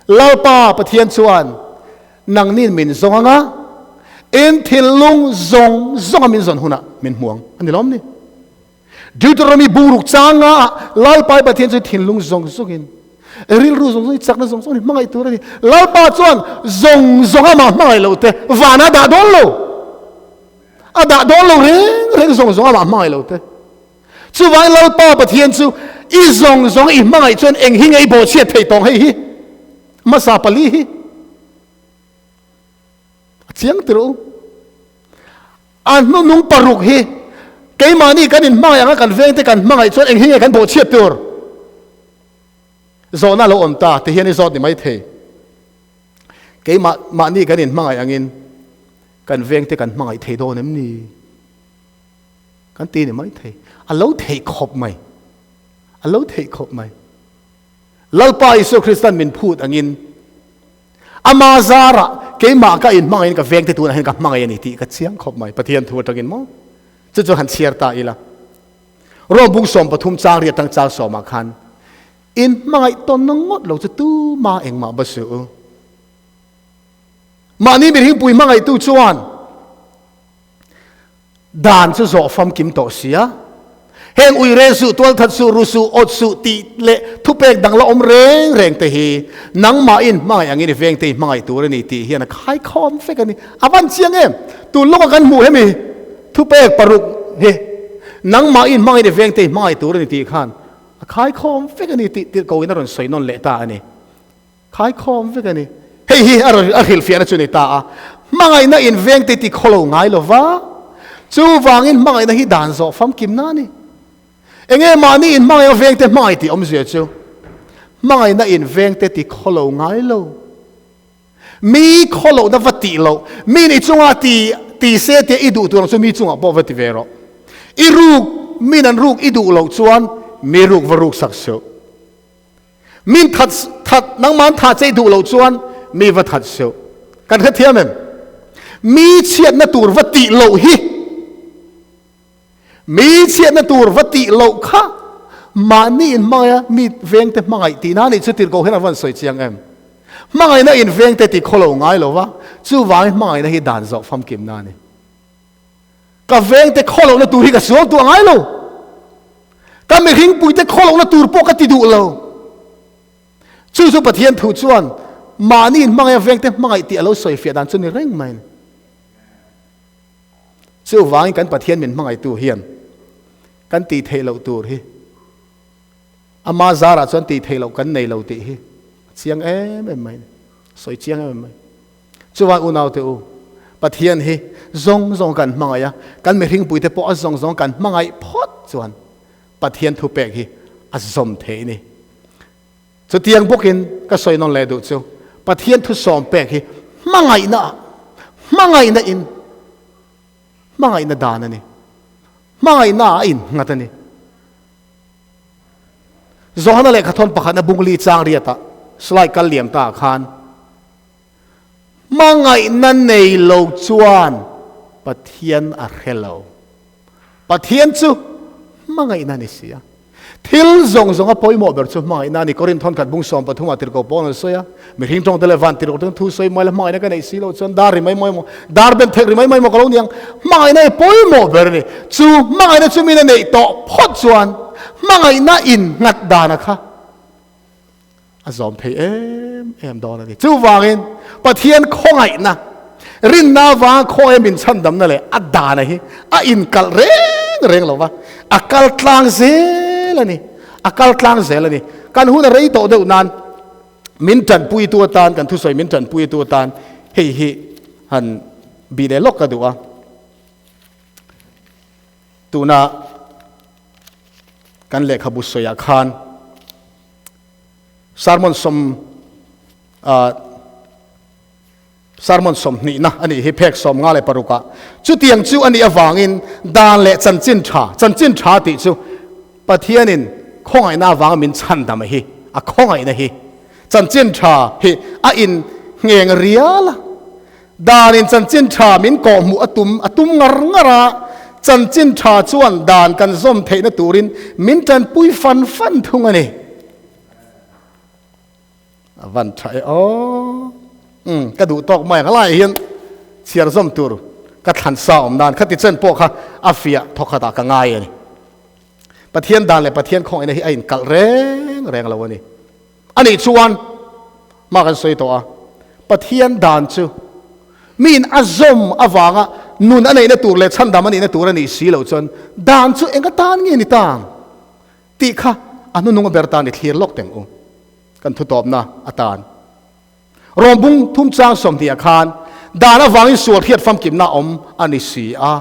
Lalpa Pathian chuan nangnin min zawng anga in thinlung zawng zawnga min zawn hunah min hmu ang a ni lawm ni. Deuteronomy bungruk changa Lalpa Pathian chu thinlung zawng zawngin rilru zawng zawngin chakna zawng zawngin hmangaih tur a ni. Lalpa chuan zawng zawng amah hmangaih lo te vana dah dawn lo. A dah dawn lo reng reng zawng zawng amah hmangaih lo te. Chuvangin Lalpa Pathian chu i zawng zawng i hmangaih chuan eng hi nge i bawhchhiat theih tawng hei hi hmasa pali hi a chiang tirh u. A hnunung paruk hi keimahni kan inhmangaih anga kan vengte kan hmangaih chuan eng hi nge kan bawhchhiat tur? Zawhna lo awm ta ti hian i zawt ni mai thei. Keimah mahni kan inhmangaih angin kan vengte kan hmangaih thei dawn em ni? Kan ti ni mai thei. A lo theih khawp mai. A lo theih khawp mai. Lalpa Isua Kristan min phut angin Ama zarah keimah ka inhmangaihin ka vengte tunah hian ka hmangaih a ni tih ka chiang khawp mai. Pathian thu atangin maw? Chu chu han chhiar ta ila. Rom bung 13 chang ri atang chang sawmah khan inhmangaih tawnna ngawt lo chu tuma engmah ba suh u. Mahni mihringpui hmangaihtu chuan Dan chu zawh famkim tawh sia. Heng ui reng suh, tualthat suh, ru suh, awt suh tih leh thupek dang la awm reng reng te hi nangmahin hmangaih angin i veng te hi hmangaih tur a ni tih hian a khaikhawm vek a ni. A van chiang em? Tun lawka kan hmuh hemi thupek paruk hi nangmahin hmangaih i veng te hi hmangaih tur a ni tih khan a khaikhawm vek a ni tih tirhkohin a rawn sawi nawn leh ta a ni. Khaikhawm vek a ni. Hei hi a rawn a hrilhfiahna chu ni ta a, hmangaihna invengte ti khawlo ngai lo va, chuvangin hmangaihna hi dan zawh famkimna a ni. Enge mahni inhmangaih a vengte hmangaih tih awmzia chu? Hmangaihna invengte ti khawlo ngai lo. Mi khawlohna va tih loh, mi ni chunga ti ti se tia i duh tur ang chu mi chungah pawh va ti ve rawh. I ruk, min an ruk i duh loh chuan mi ruk va ruk sak suh. Min that that nangman tha chei duh loh chuan mi va that suh. Kan hrethiam em? Mi chhiatna tur va tih loh hi mi chhiatna tur va tih loh kha mahni in hmangaih a mi vengte hmangaih tihna nih chu tirhkoh hian a van sawi chiang em? Hmangaihna in vengte ti khawlo ngai lo va, chuvangin hmangaihna hi dan zawh famkimna a ni. Ka vengte khawlohna tur hi ka sual tuah ngai lo. Ka mihringpuite khawlohna tur pawh ka ti duh lo. Chu chu Pathian thu chuan mahni inhmangaih a vengte hmangaih tih a lo sawi fiah dan chu ni reng mai a ni. Chuvangin kan Pathian min hmangaihtu hian kan tih theih loh tur hi ama zarah chuan tih theih loh kan nei lo tih hi a chiang em em mai a ni. Sawi chiang em em mai. Chuvang unaute u, Pathian hi zawng zawng kan hmangaih a, kan mihringpuite pawh a zawng zawng kan hmangaih phawt chuan Pathian thupek hi a zawm thei ni. Chutiang bawkin ka sawi nawn leh duh chu, Pathian thu sawm pek hi hmangaihna ah, hmangaihna in, hmangaihna dan a ni. Hmangaihna ah a innghat a ni. Johana lehkhathawn pakhatna bungli chang riatah slide kal liam ta ah khan, Hmangaihna nei lo chuan Pathian a hre lo. Pathian chu hmangaihna a ni si a. Thil zawng zawng a pawimawh ber chu hmangaihna a ni. Korinth thawn khat bung 13 ah tirhkoh pawn an sawi a, Mihring tawngte leh van tirhkoh te thu sawi mai la hmangaihna ka neih si loh chuan dar ri mai mai maw, dar ben thek ri mai mai maw ka lo ni ang. Hmangaihna i pawimawh ber a ni. Chu hmangaihna chu min a neih tawh phawt chuan hmangaihna innghat dana kha a zawm thei em em dawn a ni. Chuvangin Pathian khawngaihna, rinna avanga khawngaih min chhandamna leh a dana hi a inkalh reng reng lo va, a kal tlang zel a ni. A kal tlang zel a ni. Kan hun a rei tawh deuh nan min tanpuitu atan, kan thusawi min tanpuitu atan hei hi han bih leh lawk ka duh a. Tuna kan lehkhabu sawiah khan Sermon sawm Sermon 20na a nih hi phek 56 ah. Chutiang chu a nih avangin dan leh chanchin tha, chanchin tha tih chu Pathianin khawngaihna avanga min chhandam hi, a khawngaihna hi chanchin tha hi a in ngheng rial a. Danin chanchin tha min kawhhmuh a tum a tum ngar ngar a, chanchin tha chuan dan kan zawm theihna turin min tanpui fan fan thung a ni. A van tha e aw. Um, ka duh tawk mai ang. Lai hian chhiar zawm tur ka thlan sa awm nan khati chen pawh kha a fiah thawkhat ah ka ngai a ni. Pathian dan leh Pathian khawngaihna hi a inkalh reng reng lo a ni. Anih chuan hma kan sawi tawh a, Pathian dan chu miin a zawm avanga nun a neihna tur leh chhandam a nihna tur a nih si loh chuan dan chu eng atan nge ni tang tih kha a hnunung a ber tan i thlir lawk teng u. Kan thutawpna atan Rawmbung thum chang 20 ah khan dan avangin sual hriat famkimna awm a ni si a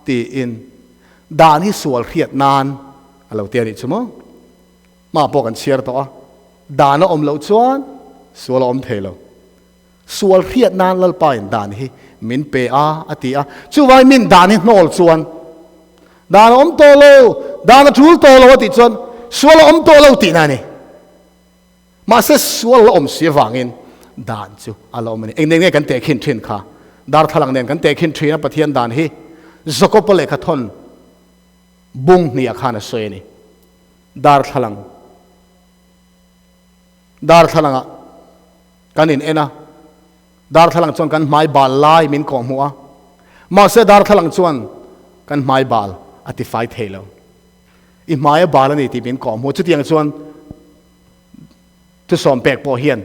tiin dan hi sual hriat nan a lo ti a nih chu maw? Hma pawh kan chhiar tawh a, dan a awm loh chuan sual a awm thei lo. Sual hriat nan Lalpa in dan hi min pe a a ti a, chuvangin min dan hi hnawl chuan dan a awm tawh lo, dan a tul tawh lo a tih chuan sual a awm tawh lo tihna a ni. Mahse sual la awm si avangin dan chu a la awm a ni. Eng nen nge kan tehkhin thin kha? Darthlalang nen kan tehkhin thin a, Pathian dan hi Jakob-a lehkha thawn bung hniah khan a sawi a ni. Darthlalang Darthlalangah kan in en a, darthlalang chuan kan hmai bal lai min kawh hmuh a, mahse darthlalang chuan kan hmai bal a tifai thei lo. I hmai a bal a ni tih min kawh hmuh. Chutiang chuan thusawm pek pawh hian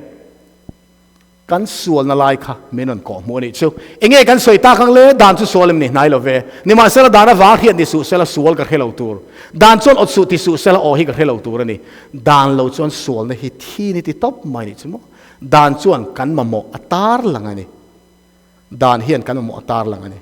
kan sualna lai kha min rawn kawh hmuh a nih chu. Enge kan sawi tak ang le? Dan chu sual em ni? Hnai lo ve. Nimahsela dan avang hriat ni suh sela sual ka hre lo tur. Dan chuan awt suh ti suh sela aw hi ka hre lo tur a ni. Dan lo chuan sualna hi thi ni ti tawp mai nih chu maw? Dan chuan kan mamawh a tar lang a ni. Dan hian kan mamawh a tar lang a ni.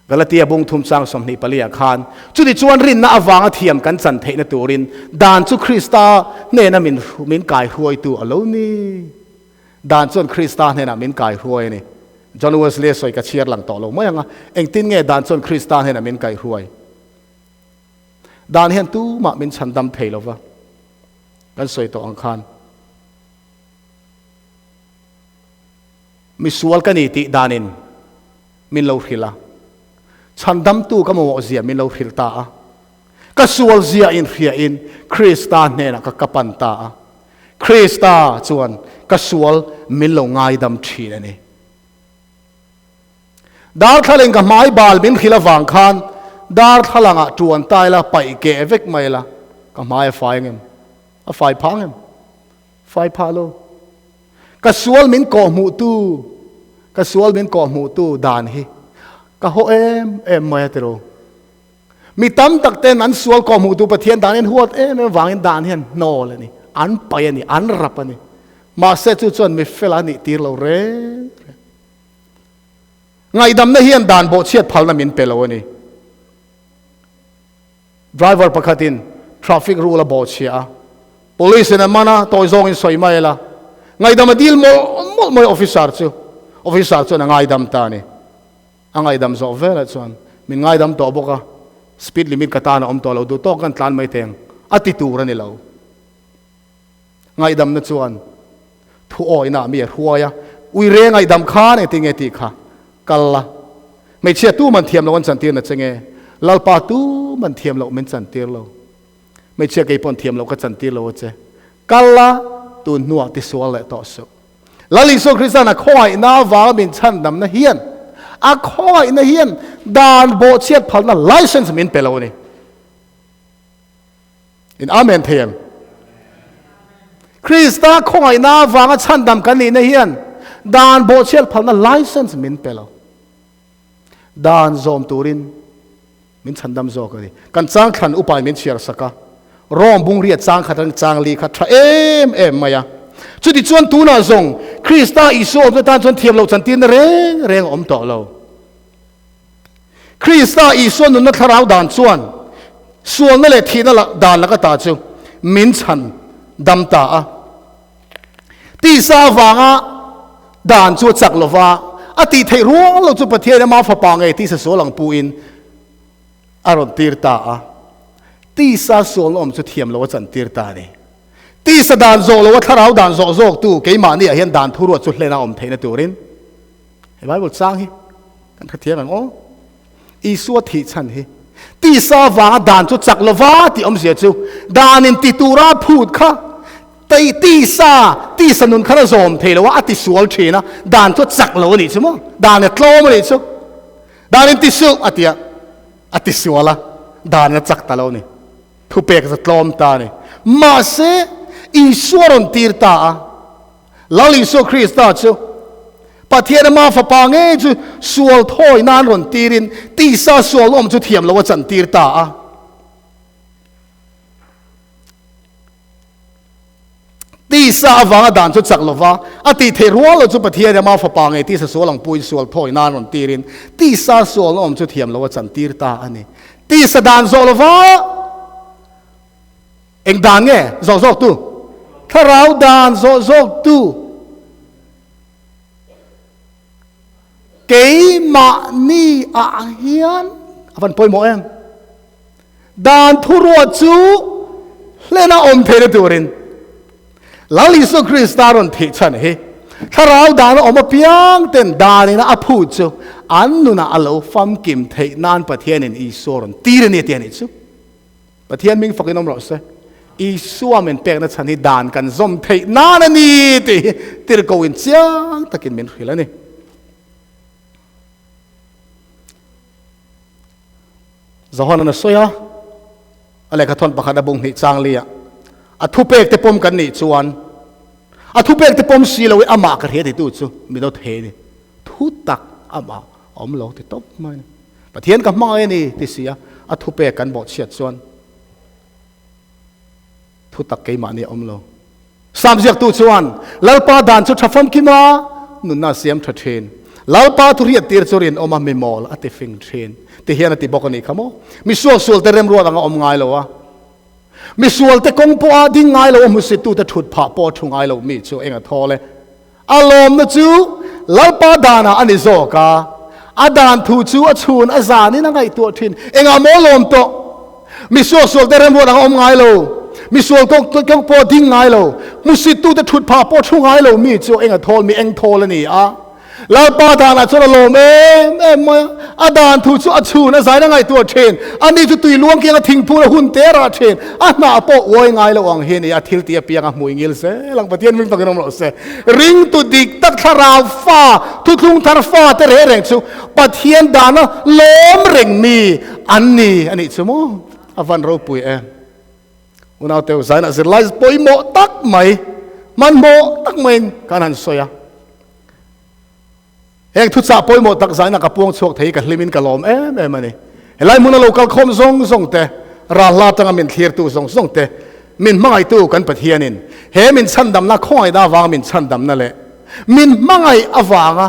Galatia bung thum chang 24 ah khan, Chutichuan rinna avanga thiam kan chan theihna turin dan chu Krista hnena min min kai hruaitu a lo ni. Dan chuan Krista hnenah min kai hruai a ni. John Wesley sawi ka chhiar lang tawh lo mai ang a, engtin nge dan chuan Krista hnenah min kai hruai? Dan hian tumah min chhandam thei lo va, kan sawi tawh ang khan. Misual ka ni tih danin min lo hrilh a, chhandamtu ka mamawh zia min lo hrilh ta a, ka sual zia inhriain Krista hnenah ka ka pan ta a, Krista chuan ka sual min lo ngaidam thin a ni. Darthlalang ka hmai bal min hrilh avang khan darthlalangah tuan ta ila, paih keh vek mai ila, ka hmai a fai angem? A fai phah angem? Fai phah lo. Ka sual min kawh hmuh tu, ka sual min kawh hmuh tu dan hi ka haw em em mai a tiro. Mi tam tak ten an sual kawh hmuh tu Pathian dan hian huat em em vangin dan hian hnawl a ni, an paih a ni, an rap a ni. Mahse chu chuan mi fel a nih tir lo reng reng. Ngaihdamna hian dan bawhchhiat phalna min pe lo a ni. Driver pakhatin traffic rule a bawhchhia a, police in a man a, tawi zawngin sawi mai ila, ngaihdam a dil mawlh mawlh mai officer chu, officer chuan a ngaidam ta a ni. A ngaihdam zawh velah chuan min ngaidam tawh bawk a, speed limit ka tan a awm tawh lo, duh tawk kan tlan mai thei ang a ti tur a ni lo. Ngaihdamna chuan thu awihna mi a hruai a, Uire ngaihdam khan engtin nge tih kha kal la, hmeichhia tu man thiam lo an chantir na che nge, Lalpa tu man thiam loh min chantir lo, hmeichhia kei pawn thiam loh ka chantir lo a che, kal la tun hnuah tisual leh tawh suh. Lal Isua Krista'n a khawngaihna avanga min chhandamna hian a khawngaihna hian dan bawhchhiat phalna license min pe lo a ni. In Amen thei em? Krista khawngaihna avanga chhandam kan nihna hian dan bawhchhiat phalna license min pe lo. Dan zawm turin min chhandam zawk a ni. Kan chang thlan upain min chhiar sak a, Rome bungriat chang khat atang chang li kha tha em em mai a. Chuti chuan tunah zawng Krista Isua awmna tan chuan thiam loh chantirna reng reng a awm tawh lo. Krista Isua nunna thlarau dan chuan sualna leh thihna dan laka ta chu min chhan dam ta a. Tisa avanga dan chu a chak lova, a tih theih rual lo chu Pathian ama fapa ngei tisa sual ang puin a rawn tir ta a. Tisa sualna awm chu thiam lo a chan tir ta a ni. Tisa dan zawh lo a thlarau dan zawh zawktu keimahniah hian dan thuruat chu hlen a awm theihna turin He Bible chang hi kan hrethiam ang aw. Isua thih chhan hi tisa vanga dan chu chak lova tih awmzia chu dan in ti tura phut kha Tei tisa tisa nun khan a zawm thei lo a, a tisual thin a, dan chu a chak lo a nih chu maw? Dan a tlawm a nih chu. Dan in ti suh a ti a, a tisual a, dan a chak ta lo a ni. Thupek chu tlawm ta a ni. Mahse, Isua rawn tir ta a, Lal Isua Krista chu Pathian ama Fapa ngei chu sual thawi nan rawn tirin tisa sual awm chu thiam lo a chantir ta a. Tisa avanga dan chu chak lova, a tih theih rual lo chu Pathian ama Fapa ngei tisa sual ang puin sual thawi nan rawn tirin tisa sual awm chu thiam lo a chantir ta a ni. Tisa dan zawh lova Eng dan nge zawh zawk tu? Thlarau dan zawh zawk tu. Keimahni ah hian a van pawimawh em? Dan thuruat chu hlena awm theihna turin Lal Isua Krista rawn thih chhan hi thlarau dan a awm apiang ten danina a phut chu an nunah a lo famkim theih nan Pathianin Isua rawn tir a ni a ti a nih chu. Pathian hming fakin awm rawh se. Isua min pekna chhan hi dan kan zawm theih nan a ni tih hi tirhkohin chiang takin min hrilh a ni. Johana a sawi a, a lehkha thawn pakhat a bung hnih chang li ah, a thupek te pawm kan nih chuan a thupek te pawm si lo i amah ka hria titu chu mi dawt he ni. Thu tak amah a awm lo ti tawp mai a ni. Pathian ka hmangaih a ni ti si a, a thupek kan bawhchhiat chuan thutak keimahni a awm lo. Sam ziaktu chuan, Lalpa dan chu tha famkim a, nunna a siam tha thin. Lalpa thu hriattir chu rinawm a, mi mawl a ti fing thin. Ti hian a ti bawk a nih kha maw? Mi suaksualte remruat anga awm ngai lo a, mi sualte kawng pawha ding ngai lo a hmusittute thut phah pawh a thu ngai lo mi chu eng a thawl e. A lawmna chu Lalpa danah a ni zawk a, a dan thu chu a chhun a zanin a ngaihtuah thin. Engah maw lawm tawh? Mi suaksualte remruat ang a awm ngai lo, mi sual kawng pawh a ding ngai lo, hmusittute thut phah pawh thu ngai lo mi chu eng a thawl, mi eng thawl a ni a. Lalpa danah chuan a lawm em em mai a, a dan thu chu a chhun a zain a ngaihtuah thin. Ani chu tui luang kianga thingphur a hun te rah thin. A hnah pawh uai ngai lo ang hi a ni, a thil tih apiang a hmui ngil zel ang. Pathian hming takin awm rawh se. Ringtu dik tak thlarau fa, thuthlung thar fa te reh reng chu Pathian dana lawm reng mi an ni a nih chu maw? A van ropui em. Unauteu zainah zirlai pawimawh tak mai, hmanhmawh tak maiin kan han sawi a. Heng thuchah pawimawh tak zaina ka puang chhuak thei ka hlimin ka lawm em em a ni. Helai hmuna lo kal khawm zawng zawng te, ralhla atanga min thlirtu zawng zawng te, min hmangaihtu kan Pathianin he min chhandamna khawngaihna avanga min chhandamna leh min hmangaih avanga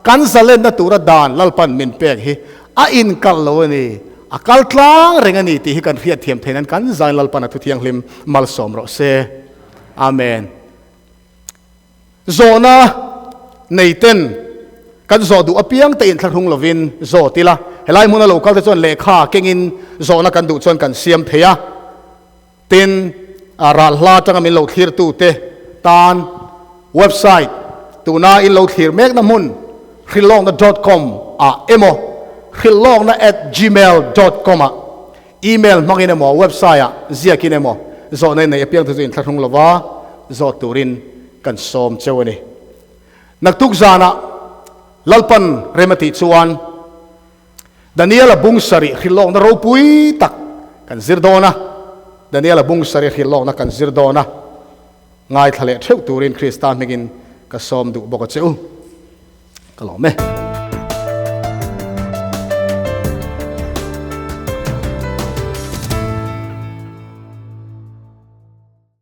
kan zalenna tura dan Lalpan min pek hi a inkalh lo a ni, a kal tlang reng a ni tih hi kan hriatthiam theih nan kan zain Lalpan a thuthianghlim malsawm rawh se. Amen. Zawhna nei ten kan zawh duh apiang te inthlahrung lovin zawt ila, helai hmuna lo kal te chuan lehkha kengin zawhna kan duh chuan kan siam thei a. Tin, ral hla atanga min lo thlirtu te tan website tuna in lo thlir mekna hmun hrilhlawkna dot com ah emaw hrilhlawkna at gmail dot com ah Email hmangin emaw, website ah ziakin emaw zawhna in nei apiang te chu inthlahrung lova zawt turin kan sawm cheu a ni. Naktuk zanah Lalpan rem a tih chuan Daniela bung sarih hrilhlawkna ropui tak kan zir dawn a, Daniela bung sarih hrilhlawkna kan zir dawn a, ngaithla leh theuh turin Krista hmingin ka sawm duh bawk a che u. Ka lawm e.